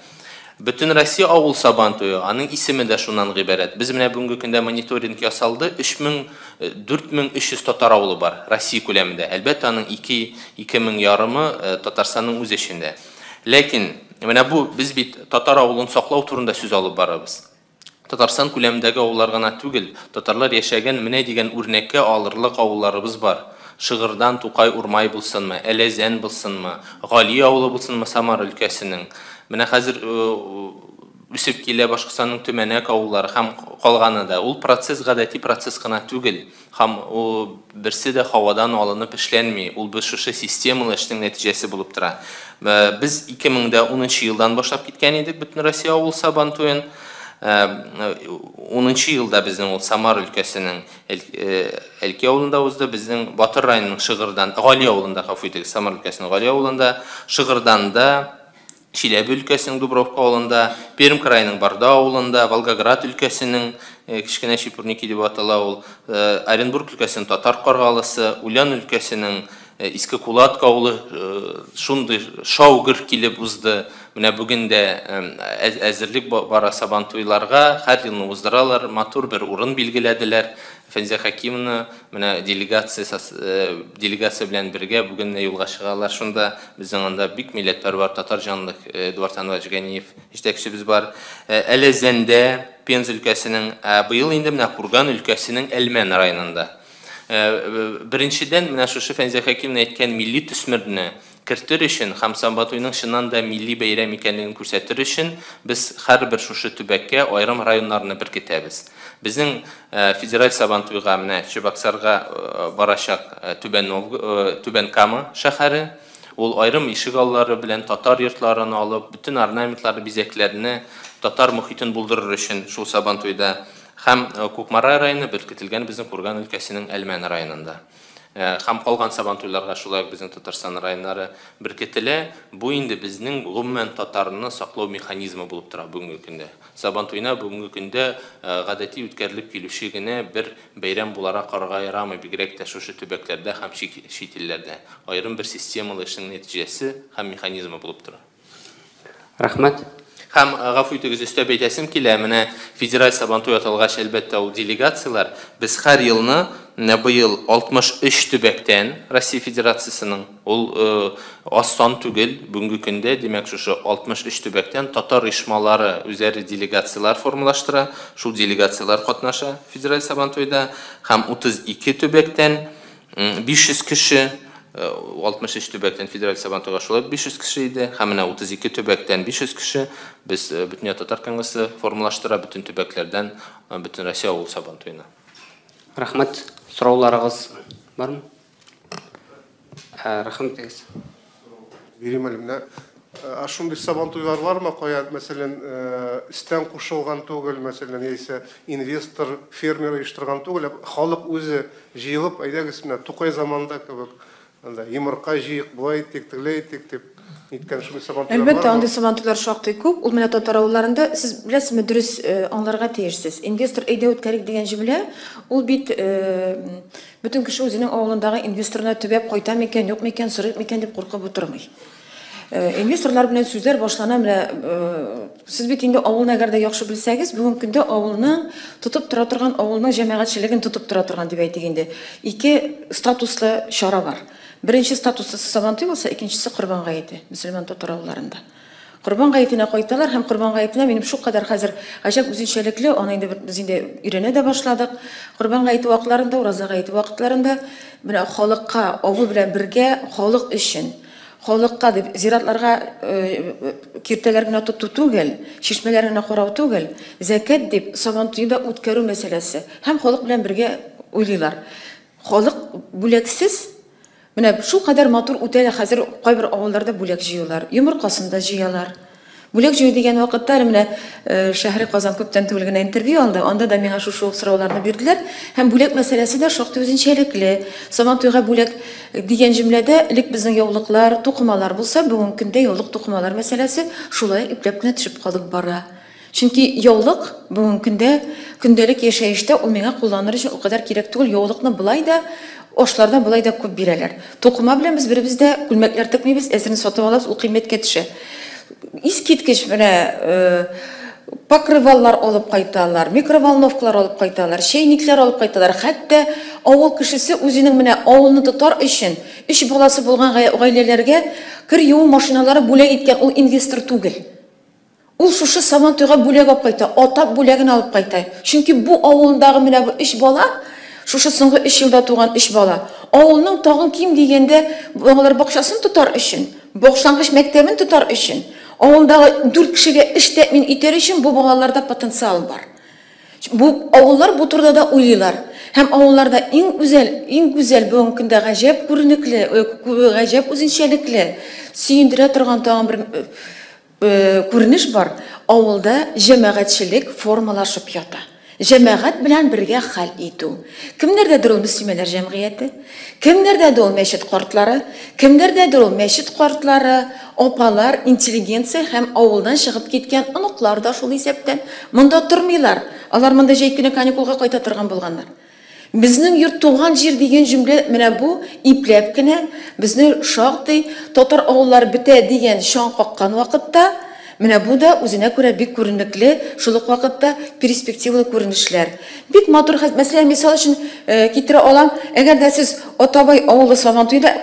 Бөтен Россия авыл сабантуе, аның исеме дә шуннан гыйбарәт. Без менә бүгенге көндә мониторинг ясалды, 3300 татар авылы бар Россия күләмендә. Әлбәттә, аның 2,5 ярымы Татарстанның үз эчендә. Ләкин менә бу без бит татар авылын саклау турында сүз алып барабыз. Татарстан күләмендәге авыллар гына түгел, татарлар яшәгән менә дигән үрнәккә алырлык авылларыбыз бар. Шыгырдан Тукай Урмай булсынмы, Әләзән булсынмы, Гали авылы булсынмы Самара өлкәсенең. Менә хәзер үсеп килә Башкортстанның Төмәнәк авыллары һәм калганы да. Ул процесс гадәти процесс кына түгел. Һәм ул берсе дә һавадан алынып эшләнми. Ул бер шушы системалы эшнең нәтиҗәсе булып тора. Без 2010 елдан башлап киткән идек Бөтен Россия авыл сабантуен. 10 елда безнең ул Самар өлкәсенең Әлки авылында узды, безнең Батыр районының Шыгырдан, Гали авылында, гафу итегез, Самар өлкәсенең Гали авылында, Шыгырданда, Чиләбе өлкәсенең Дубровка авылында, Пермь краеның Барда авылында, Волгоград өлкәсенең кечкенә Чепурники дип атала ул, Оренбург өлкәсенең Татар Каргалысы, Ульян өлкәсенең Иске Кулатка авылы шундый шау-гөр килеп узды. Менә бүген дә әзерлек бара Сабантуйларга, һәр елны уздыралар, матур бер урын билгеләделәр. Фәнзия Хәкимовна менә делегация делегация белән бергә бүген юлга чыгалар. Шунда безнең анда бик милләтпәрвәр татар җанлы Эдуард Анварович Ганиев җитәкчебез бар. Әләзәндә, Пенза өлкәсенең, быел инде менә Курган өлкәсенең Әлмән районында. Беренчедән, менә шушы Фәнзия Хәкимовна әйткән милли төсмерне кертер өчен һәм Сабантуйның чыннан да милли бәйрәм икәнлеген күрсәтер өчен без һәрбер шушы төбәккә аерым районнарны беркетәбез. Безнең федераль Сабантуйга менә Чебоксарга барачак Түбән Кама шәһәре, ул аерым ишек аллары белән татар йортларын алып, бөтен орнаментларны, бизәкләрне, татар мохитен булдырыр өчен шул Сабантуйда. Һәм Кукмара районы беркетелгән безнең Курган өлкәсенең Әлмән районында. Һәм калган Сабантуйларга шулай ук безнең Татарстан районнары беркетелә. Бу инде безнең гомумән татарны саклау механизмы булып тора бүгенге көндә. Сабантуйна бүгенге көндә гадәти үткәрелеп килүче генә бер бәйрәм буларак карарга ярамый, бигрәк тә шушы төбәкләрдә һәм чит илләрдә. Аерым бер системалы эшнең нәтиҗәсе һәм механизмы булып тора. Рәхмәт. Һәм гафу итегез, өстәп әйтәсем килә, менә федераль Сабантуй аталгач, әлбәттә, ул делегацияләр. Без һәр елны, менә быел 63 төбәктән Россия Федерациясенең, ул аз сан түгел, бүгенге көндә, димәк, шушы 63 төбәктән татар оешмалары үзләре делегацияләр формалаштыра, шул делегацияләр катнаша федераль Сабантуйда, һәм 32 төбәктән 500 кеше, 63 төбәктән федераль Сабантуйга шулай 500 кеше иде, һәм менә 32 төбәктән 500 кеше без Бөтендөнья татар конгрессы формалаштыра бөтен төбәкләрдән бөтен Россия авыл Сабантуена. Рәхмәт. Сорауларыгыз бармы? Рәхмәт итегез. Бирим әле менә. Ә шундый Сабантуйлар бармы, кая, мәсәлән, өстән кушылган түгел, мәсәлән, яисә инвестор, фермер оештырган түгел, халык үзе җыелып, әйдәгез менә Тукай заманында кебек, анда йомырка җыйык, болай итик, тегеләй итик дип ниткән шундый Сабантуйлар бармы? Әлбәттә, андый Сабантуйлар шактый күп. Ул менә татар авылларында, сез беләсезме, дөрес аңларга тиешсез. Инвестор әйдә үткәрик дигән җөмлә, ул бит бөтен кеше үзенең авылындагы инвесторына төбәп кайта микән, юк микән, сорыйк микән дип куркып утырмый. Инвесторлар белән сүзләр башлана менә, сез бит инде авылны әгәр дә яхшы белсәгез, бүгенге көндә авылның тотып тора торган, авылның җәмәгатьчелеген тотып тора торган дип әйтик инде. Ике статуслы чара бар. Беренче статусы Сабантуй булса, икенчесе Корбан гаете, мөселман татар авылларында. Корбан гаетенә кайталар һәм Корбан гаетенә минем шулкадәр хәзер гаҗәп үзенчәлекле, аны инде без инде өйрәнә дә башладык. Корбан гаете вакытларында, ураза гаете вакытларында менә халыкка, авыл белән бергә халык өчен, халыкка дип зиратларга киртәләр генә тоту түгел, чишмәләр генә карау түгел, зәкәт дип Сабантуйда үткәрү мәсьәләсе һәм халык белән бергә уйлыйлар. Халык бүләксез. Менә шул кадәр матур үтә дә хәзер кайбер авылларда бүләк җыюлар, йомыркасын да җыялар. Бүләк җыю дигән вакытта әле менә Шәһри Казан күптән түгел генә интервью алды, анда да миңа шушы ук сорауларны бирделәр. Һәм бүләк мәсьәләсе дә шактый үзенчәлекле. Сабантуйга бүләк дигән җөмләдә элек безнең яулыклар, тукымалар булса, бүгенге көндә яулык тукымалар мәсьәләсе шулай ипләп кенә төшеп калып бара. Чөнки яулык бүгенге көндә көндәлек яшәештә ул миңа кулланыр өчен ул кадәр кирәк түгел. Яулыкны былай да ашлардан былай да күп бирәләр. Тукыма белән без беребез дә күлмәкләр текмибез, әзерен сатып алабыз, ул кыйммәткә төшә. Искиткеч менә покрываллар алып кайталар, микроволновкалар алып кайталар, чәйникләр алып кайталар. Хәтта авыл кешесе үзенең менә авылны тотар өчен өч баласы булган гаиләләргә кер юу машиналары бүләк иткән, ул инвестор түгел. Ул шушы Сабантуйга бүләк алып кайта, атап бүләген алып кайта. Чөнки бу авылындагы менә бу өч бала, шушы соңгы 3 елда туган 3 бала, авылның тагын ким дигәндә балалар бакчасын тотар өчен, башлангыч мәктәбен тотар өчен, авылдагы 4 кешегә эш тәэмин итәр өчен бу балаларда потенциал бар. Бу авыллар бу турыда да уйлыйлар. Һәм авылларда иң гүзәл, иң гүзәл бүгенге көндә гаҗәп күренекле, гаҗәп үзенчәлекле, сөендерә торган тагын бер Күренеш бар, авылда җәмәгатьчелек формалашып ята. Җәмәгать белән бергә хәл итү. Кемнәрдәдер ул мөслимәләр җәмгыяте, кемнәрдәдер ул мәчет картлары, кемнәрдәдер ул мәчет картлары, апалар, интеллигенция һәм авылдан чыгып киткән оныклар да шул исәптән. Монда тормыйлар. Алар монда җәй көне каникулга кайта торган булганнар. Безнең йорт туган җир дигән җөмлә менә бу ипләп кенә безне шактый татар авыллары бетә дигән чаң каккан вакытта менә бу да үзенә күрә бик күренекле, шул ук вакытта перспективалы күренешләр. Бик матур, мәсәлән, мисал өчен китерә алам, әгәр дә сез Атабай авылы Сабантуйда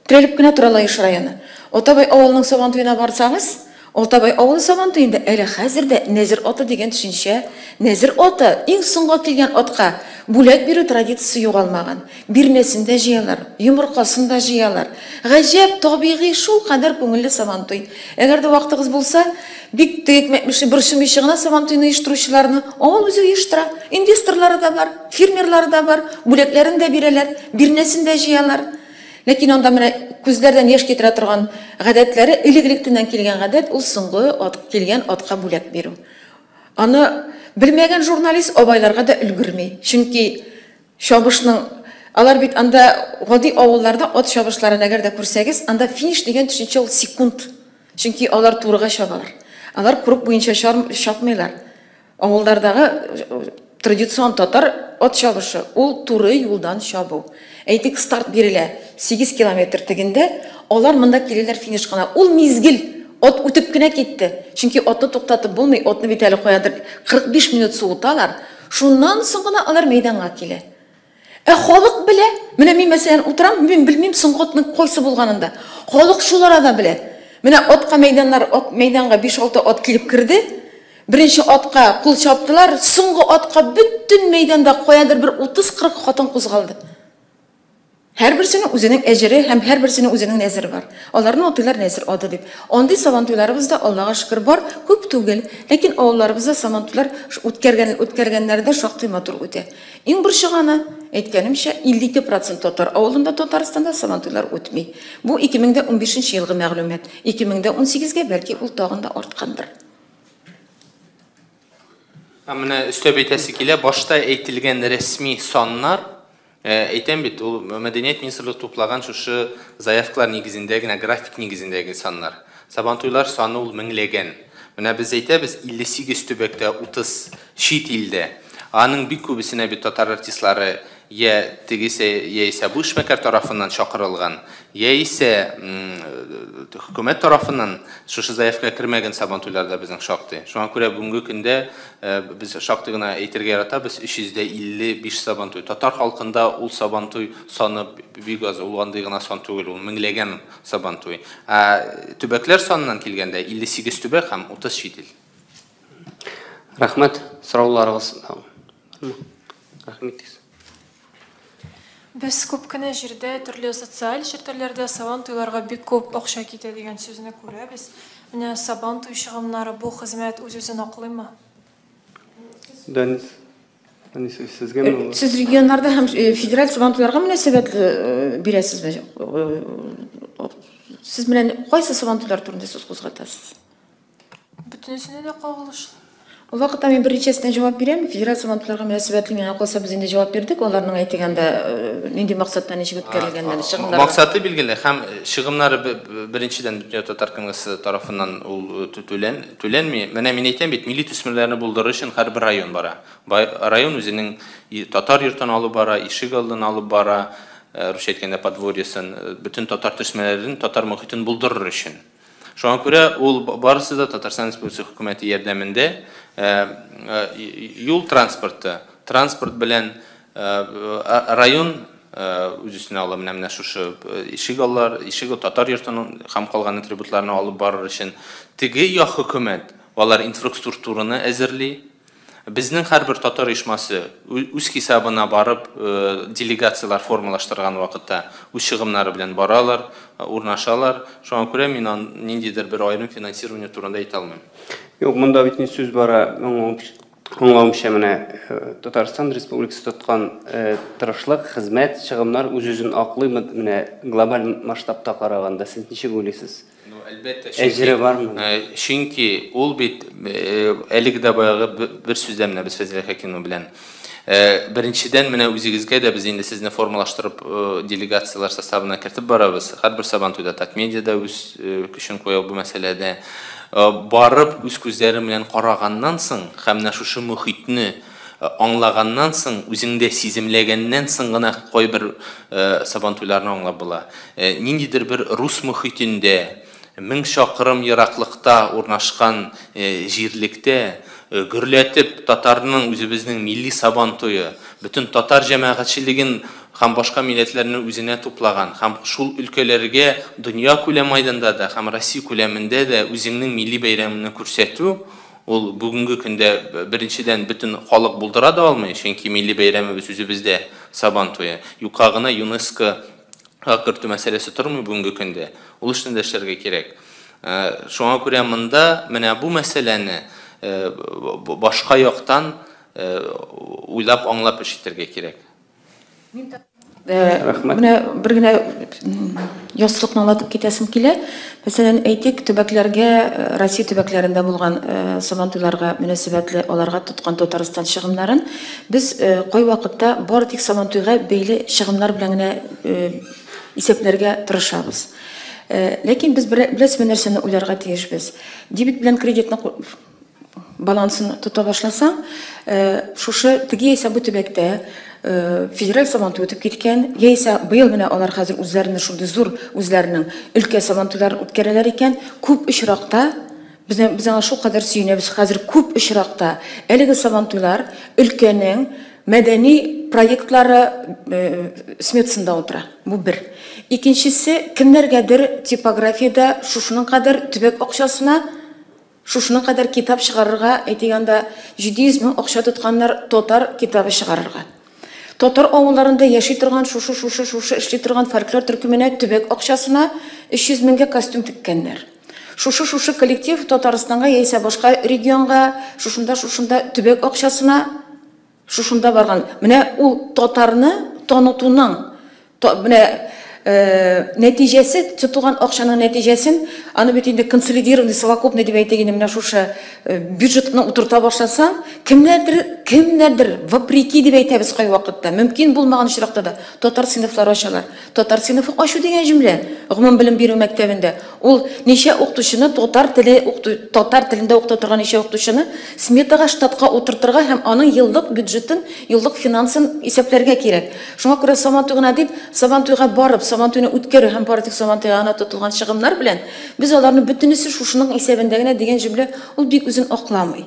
терәлеп кенә тора Лаеш районы. Атабай авылының Сабантуена барсагыз, Алтабай авылы Сабантуенда әле хәзер дә нәзер аты дигән төшенчә, нәзер аты, иң соңгы килгән атка бүләк бирү традициясе югалмаган. Бирнәсен дә җыялар, йомыркасын да җыялар. Гаҗәп, табигый, шулкадәр күңелле Сабантуй. Әгәр дә вакытыгыз булса, бик теге әйтмешли борчымыйча гына Сабантуйны оештыручыларны авыл үзе оештыра. Инвесторлары да бар, фермерлары да бар, бүләкләрен дә бирәләр, бирнәсен дә җыялар. Ләкин анда менә күзләрдән яшь китерә торган гадәтләре, элек-электеннән килгән гадәт, ул соңгы ат, килгән атка бүләк бирү. Аны белмәгән журналист абайларга да өлгерми. Чөнки чабышның, алар бит анда гади авылларда ат чабышларын әгәр дә күрсәгез, анда финиш дигән төшенчә ул секунд. Чөнки алар турыга чабалар. Алар круг буенча чапмыйлар. Авыллардагы традицион татар ат чабышы ул туры юлдан чабу. Әйтик, старт бирелә 8 километр тегендә, алар монда киләләр финиш кына. Ул мизгел ат үтеп кенә китте. Чөнки атны туктатып булмый, атны бит әле каядыр 45 минут суыталар. Шуннан соң гына алар мәйданга килә. Ә халык белә. Менә мин мәсәлән утырам, мин белмим соңгы атның кайсы булганын да. Халык шул арада белә. Менә атка мәйданнар, ат мәйданга 5-6 ат килеп керде. Беренче атка кул чаптылар, соңгы атка бөтен мәйданда каядыр бер 30-40 хатын кузгалды. Һәрберсенең үзенең әҗере һәм һәрберсенең үзенең нәзере бар. Аларны атыйлар нәзер аты дип. Андый сабантуйларыбыз да Аллага шөкер бар, күп түгел, ләкин авылларыбызда сабантуйлар үткәргән үткәргәннәре дә шактый матур үтә. Иң борчыганы, әйткәнемчә, 52% татар авылында Татарстанда сабантуйлар үтми. Бу 2015 елгы мәгълүмат. 2018гә бәлки ул тагын да арткандыр. Менә өстәп әйтәсе килә, башта әйтелгән рәсми саннар, әйтәм бит, ул Мәдәният министрлыгы туплаган шушы заявкалар нигезендә генә, график нигезендәге саннар. Сабантуйлар саны ул меңләгән. Менә без әйтәбез, 58 төбәктә, 30 чит илдә. Аның бик күбесенә бит татар артистлары я тегесе, яисә бу эшмәкәр тарафыннан чакырылган, яисә хөкүмәт тарафыннан шушы заявкага кермәгән сабантуйларда безнең шактый. Шуңа күрә бүгенге көндә без шактый гына әйтергә яратабыз, 355 сабантуй. Татар халкында ул сабантуй саны бик аз, ул андый гына сан түгел, ул меңләгән сабантуй. Ә төбәкләр саныннан килгәндә 58 төбәк һәм 30 чит ил. Рәхмәт, сорауларыгыз. Рәхмәт. Без күп кенә җирдә, төрле социаль челтәрләрдә сабантуйларга бик күп акча китә дигән сүзне күрәбез. Менә сабантуй чыгымнары бу хезмәт үз-үзен аклыймы? Данис, Данис, сезгәме? Сез регионнарда һәм федераль сабантуйларга мөнәсәбәт бирәсезме? Сез менә кайсы сабантуйлар турында сүз кузгатасыз? Бөтенесенә дә кагылышлы. Ул вакытта мин берничәсенә җавап бирәм. Федераль сабантуйларга мөнәсәбәтле миңа калса без инде җавап бирдек. Аларның әйтегәндә нинди максаттан ничек үткәрелгәннәре, чыгымнары. Максаты билгеле һәм чыгымнары беренчедән Бөтендөнья татар конгрессы тарафыннан ул түләнми. Менә мин әйтәм бит, милли төсмерләрне булдырыр өчен һәрбер район бара. Район үзенең татар йортын алып бара, ишек алдын алып бара, русча әйткәндә подворьесын, бөтен татар төсмерләрен, татар мохитен булдырыр өчен. Шуңа күрә ул барысы да Татарстан Республикасы хөкүмәте ярдәмендә юл транспорты, транспорт белән район үз өстенә ала, менә шушы ишек аллар, ишек татар йортының һәм калган атрибутларны алып барыр өчен. Теге як хөкүмәт алар инфраструктураны әзерли. Безнең һәрбер татар оешмасы үз хисабына барып делегацияләр формалаштырган вакытта үз чыгымнары белән баралар, урнашалар. Шуңа күрә мин ниндидер бер аерым финансирование турында әйтә алмыйм. Юк, монда бит ни сүз бара, моңа Аңлавымча, менә Татарстан Республикасы тоткан тырышлык, хезмәт, чыгымнар үз-үзен аклыймы, менә глобаль масштабта караганда, сез ничек уйлыйсыз? Ну, әлбәттә, Әҗере бармы? Чөнки ул бит әлеге дә баягы бер сүздә менә без Фәзилә Хәкимова белән. Беренчедән, менә үзегезгә дә без инде сезне формалаштырып делегацияләр составына кертеп барабыз. Һәрбер Сабантуйда Татмедиа да үз көчен куя бу мәсьәләдә. Барып үз күзләре белән караганнан соң һәм менә шушы мөхитне аңлаганнан соң, үзеңдә сиземләгәннән соң гына кайбер Сабантуйларны аңлап була. Ниндидер бер рус мөхитендә, 1000 чакрым ераклыкта урнашкан җирлектә гөрләтеп татарның үзебезнең милли Сабантуе, бөтен татар җәмәгатьчелеген һәм башка милләтләрне үзенә туплаган һәм шул өлкәләргә дөнья күләм мәйданда да һәм Россия күләмендә дә үзеңнең милли бәйрәмеңне күрсәтү, ул бүгенге көндә беренчедән бөтен халык булдыра да алмый, чөнки милли бәйрәмебез үзебездә Сабантуе. Юкка гына ЮНЕСКО кертү мәсьәләсе тормый бүгенге көндә. Ул эшне дә эшләргә кирәк. Шуңа күрә монда менә бу мәсьәләне башка яктан уйлап, аңлап эш итәргә кирәк. Менә бер генә яссылыкны аңлатып китәсем килә. Мәсәлән, әйтик, төбәкләргә, Россия төбәкләрендә булган Сабантуйларга мөнәсәбәтле аларга тоткан Татарстан чыгымнарын без кайвакытта бары тик Сабантуйга бәйле чыгымнар белән генә исәпләргә тырышабыз. Ләкин без беләсезме нәрсәне уйларга тиешбез? Дебет белән кредитны балансын тота башласаң, шушы теге яисә бу төбәктә федераль Сабантуй үтеп киткән, яисә быел менә алар хәзер үзләренең шундый зур үзләренең өлкә Сабантуйларын үткәрәләр икән, күп очракта без аңа шулкадәр сөенәбез, хәзер күп очракта әлеге Сабантуйлар өлкәнең мәдәни проектлары сметасында утыра. Бу бер. Икенчесе, кемнәргәдер типографиядә шушының кадәр төбәк акчасына шушының кадәр китап чыгарырга, әйтик анда 700 мең акча тотканнар татар китабы чыгарырга. Татар авылларында яши торган шушы шушы шушы эшли торган фольклор төркеменә төбәк акчасына 300 меңгә костюм теккәннәр. Шушы шушы коллектив Татарстанга яисә башка регионга шушында шушында төбәк акчасына шушында барган. Менә ул татарны танытуның менә нәтиҗәсе, тотылган акчаның нәтиҗәсен, аны бит инде консолидированный, совокупный дип әйтик инде, менә шушы бюджетны утырта башласаң, кемнәрдер, кемнәрдер вопреки дип әйтәбез кайвакытта, мөмкин булмаган очракта да татар сыйныфлары ачалар. Татар сыйныфы ачу дигән җөмлә гомум белем бирү мәктәбендә ул ничә укытучыны татар теле татар телендә укыта торган ничә укытучыны сметага, штатка утыртырга һәм аның еллык бюджетын, еллык финансын исәпләргә кирәк. Шуңа күрә Сабантуй гына дип, Сабантуйга барып, Сабантуйны үткәрү һәм бары тик Сабантуйга гына тотылган чыгымнар белән без аларны бөтенесе шушының исәбендә генә дигән җөмлә ул бик үзен акламый.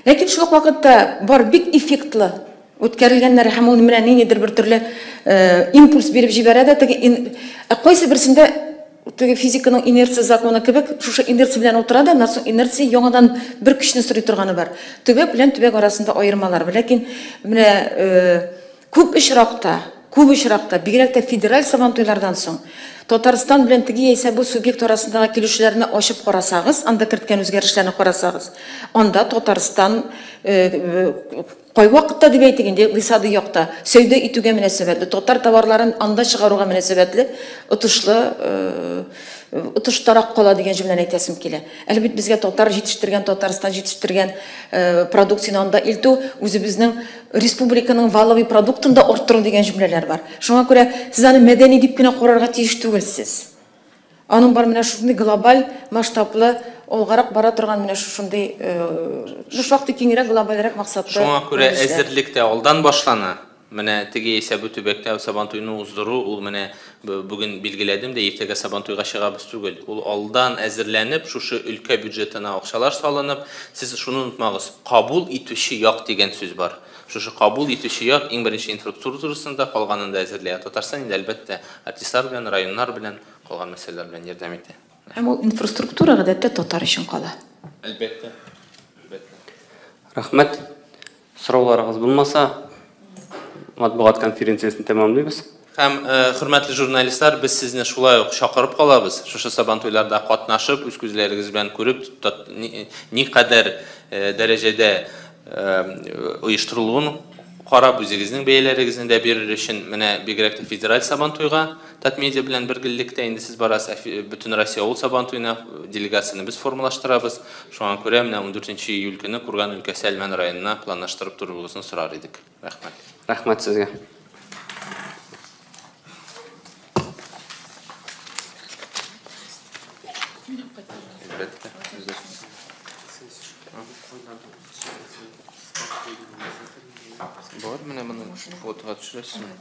Ләкин шул ук вакытта бар бик эффектлы үткәрелгәннәр һәм ул менә ниндидер бер төрле импульс биреп җибәрә дә, теге кайсы берсендә теге физиканың инерция законы кебек шушы инерция белән утыра да, аннан соң инерция яңадан бер көчне сорый торганы бар. Төбәк белән төбәк арасында аермалар бар. Ләкин менә күп очракта, бигрәк тә федераль Сабантуйлардан соң Татарстан белән теге яисә бу субъект арасындагы килешүләрне ачып карасагыз, анда керткән үзгәрешләрне карасагыз, анда Татарстан кайвакытта дип әйтик инде, икътисади якта сәүдә итүгә мөнәсәбәтле, татар товарларын анда чыгаруга мөнәсәбәтле отышлы отыштарак кала дигән җөмләне әйтәсем килә. Әле бит безгә татар җитештергән, Татарстан җитештергән продукцияне анда илтү, үзебезнең республиканың валовый продуктын да арттыру дигән җөмләләр бар. Шуңа күрә сез аны мәдәни дип кенә карарга тиеш түгелсез. Аның бар менә шундый глобаль масштаблы алгарак бара торган менә шундый шактый киңрәк, глобальрәк максатлы. Шуңа күрә әзерлек тә алдан башлана. Менә теге яисә бу төбәктә Сабантуйны уздыру, ул менә бүген билгеләдем дә, иртәгә Сабантуйга чыгабыз түгел. Ул алдан әзерләнеп, шушы өлкә бюджетына акчалар салынып, сез шуны онытмагыз, кабул итүче як дигән сүз бар. Шушы кабул итүче як иң беренче инфраструктурасын да, калганын да әзерли. Татарстан инде әлбәттә артистлар белән, районнар белән, калган мәсьәләләр белән ярдәм итә. Һәм ул инфраструктура гадәттә татар өчен кала. Әлбәттә. Әлбәттә. Рәхмәт. Сорауларыгыз булмаса, матбугат конференциясен тәмамлыйбыз. Һәм хөрмәтле журналистлар, без сезне шулай ук чакырып калабыз. Шушы Сабантуйларда катнашып, үз күзләрегез белән күреп, никадәр дәрәҗәдә оештырылуын карап, үзегезнең бәяләрегезне дә бирер өчен, менә бигрәк тә федераль Сабантуйга Татмедиа белән бергелектә инде сез барасыз, бөтен Россия авыл Сабантуена делегацияне без формалаштырабыз. Шуңа күрә менә 14 июль көне Курган өлкәсе Әлмән районына планлаштырып торуыгызны сорар идек. Рәхмәт. Рәхмәт сезгә. Әлбәттә. Бар, менә моны фотога төшерәсезме?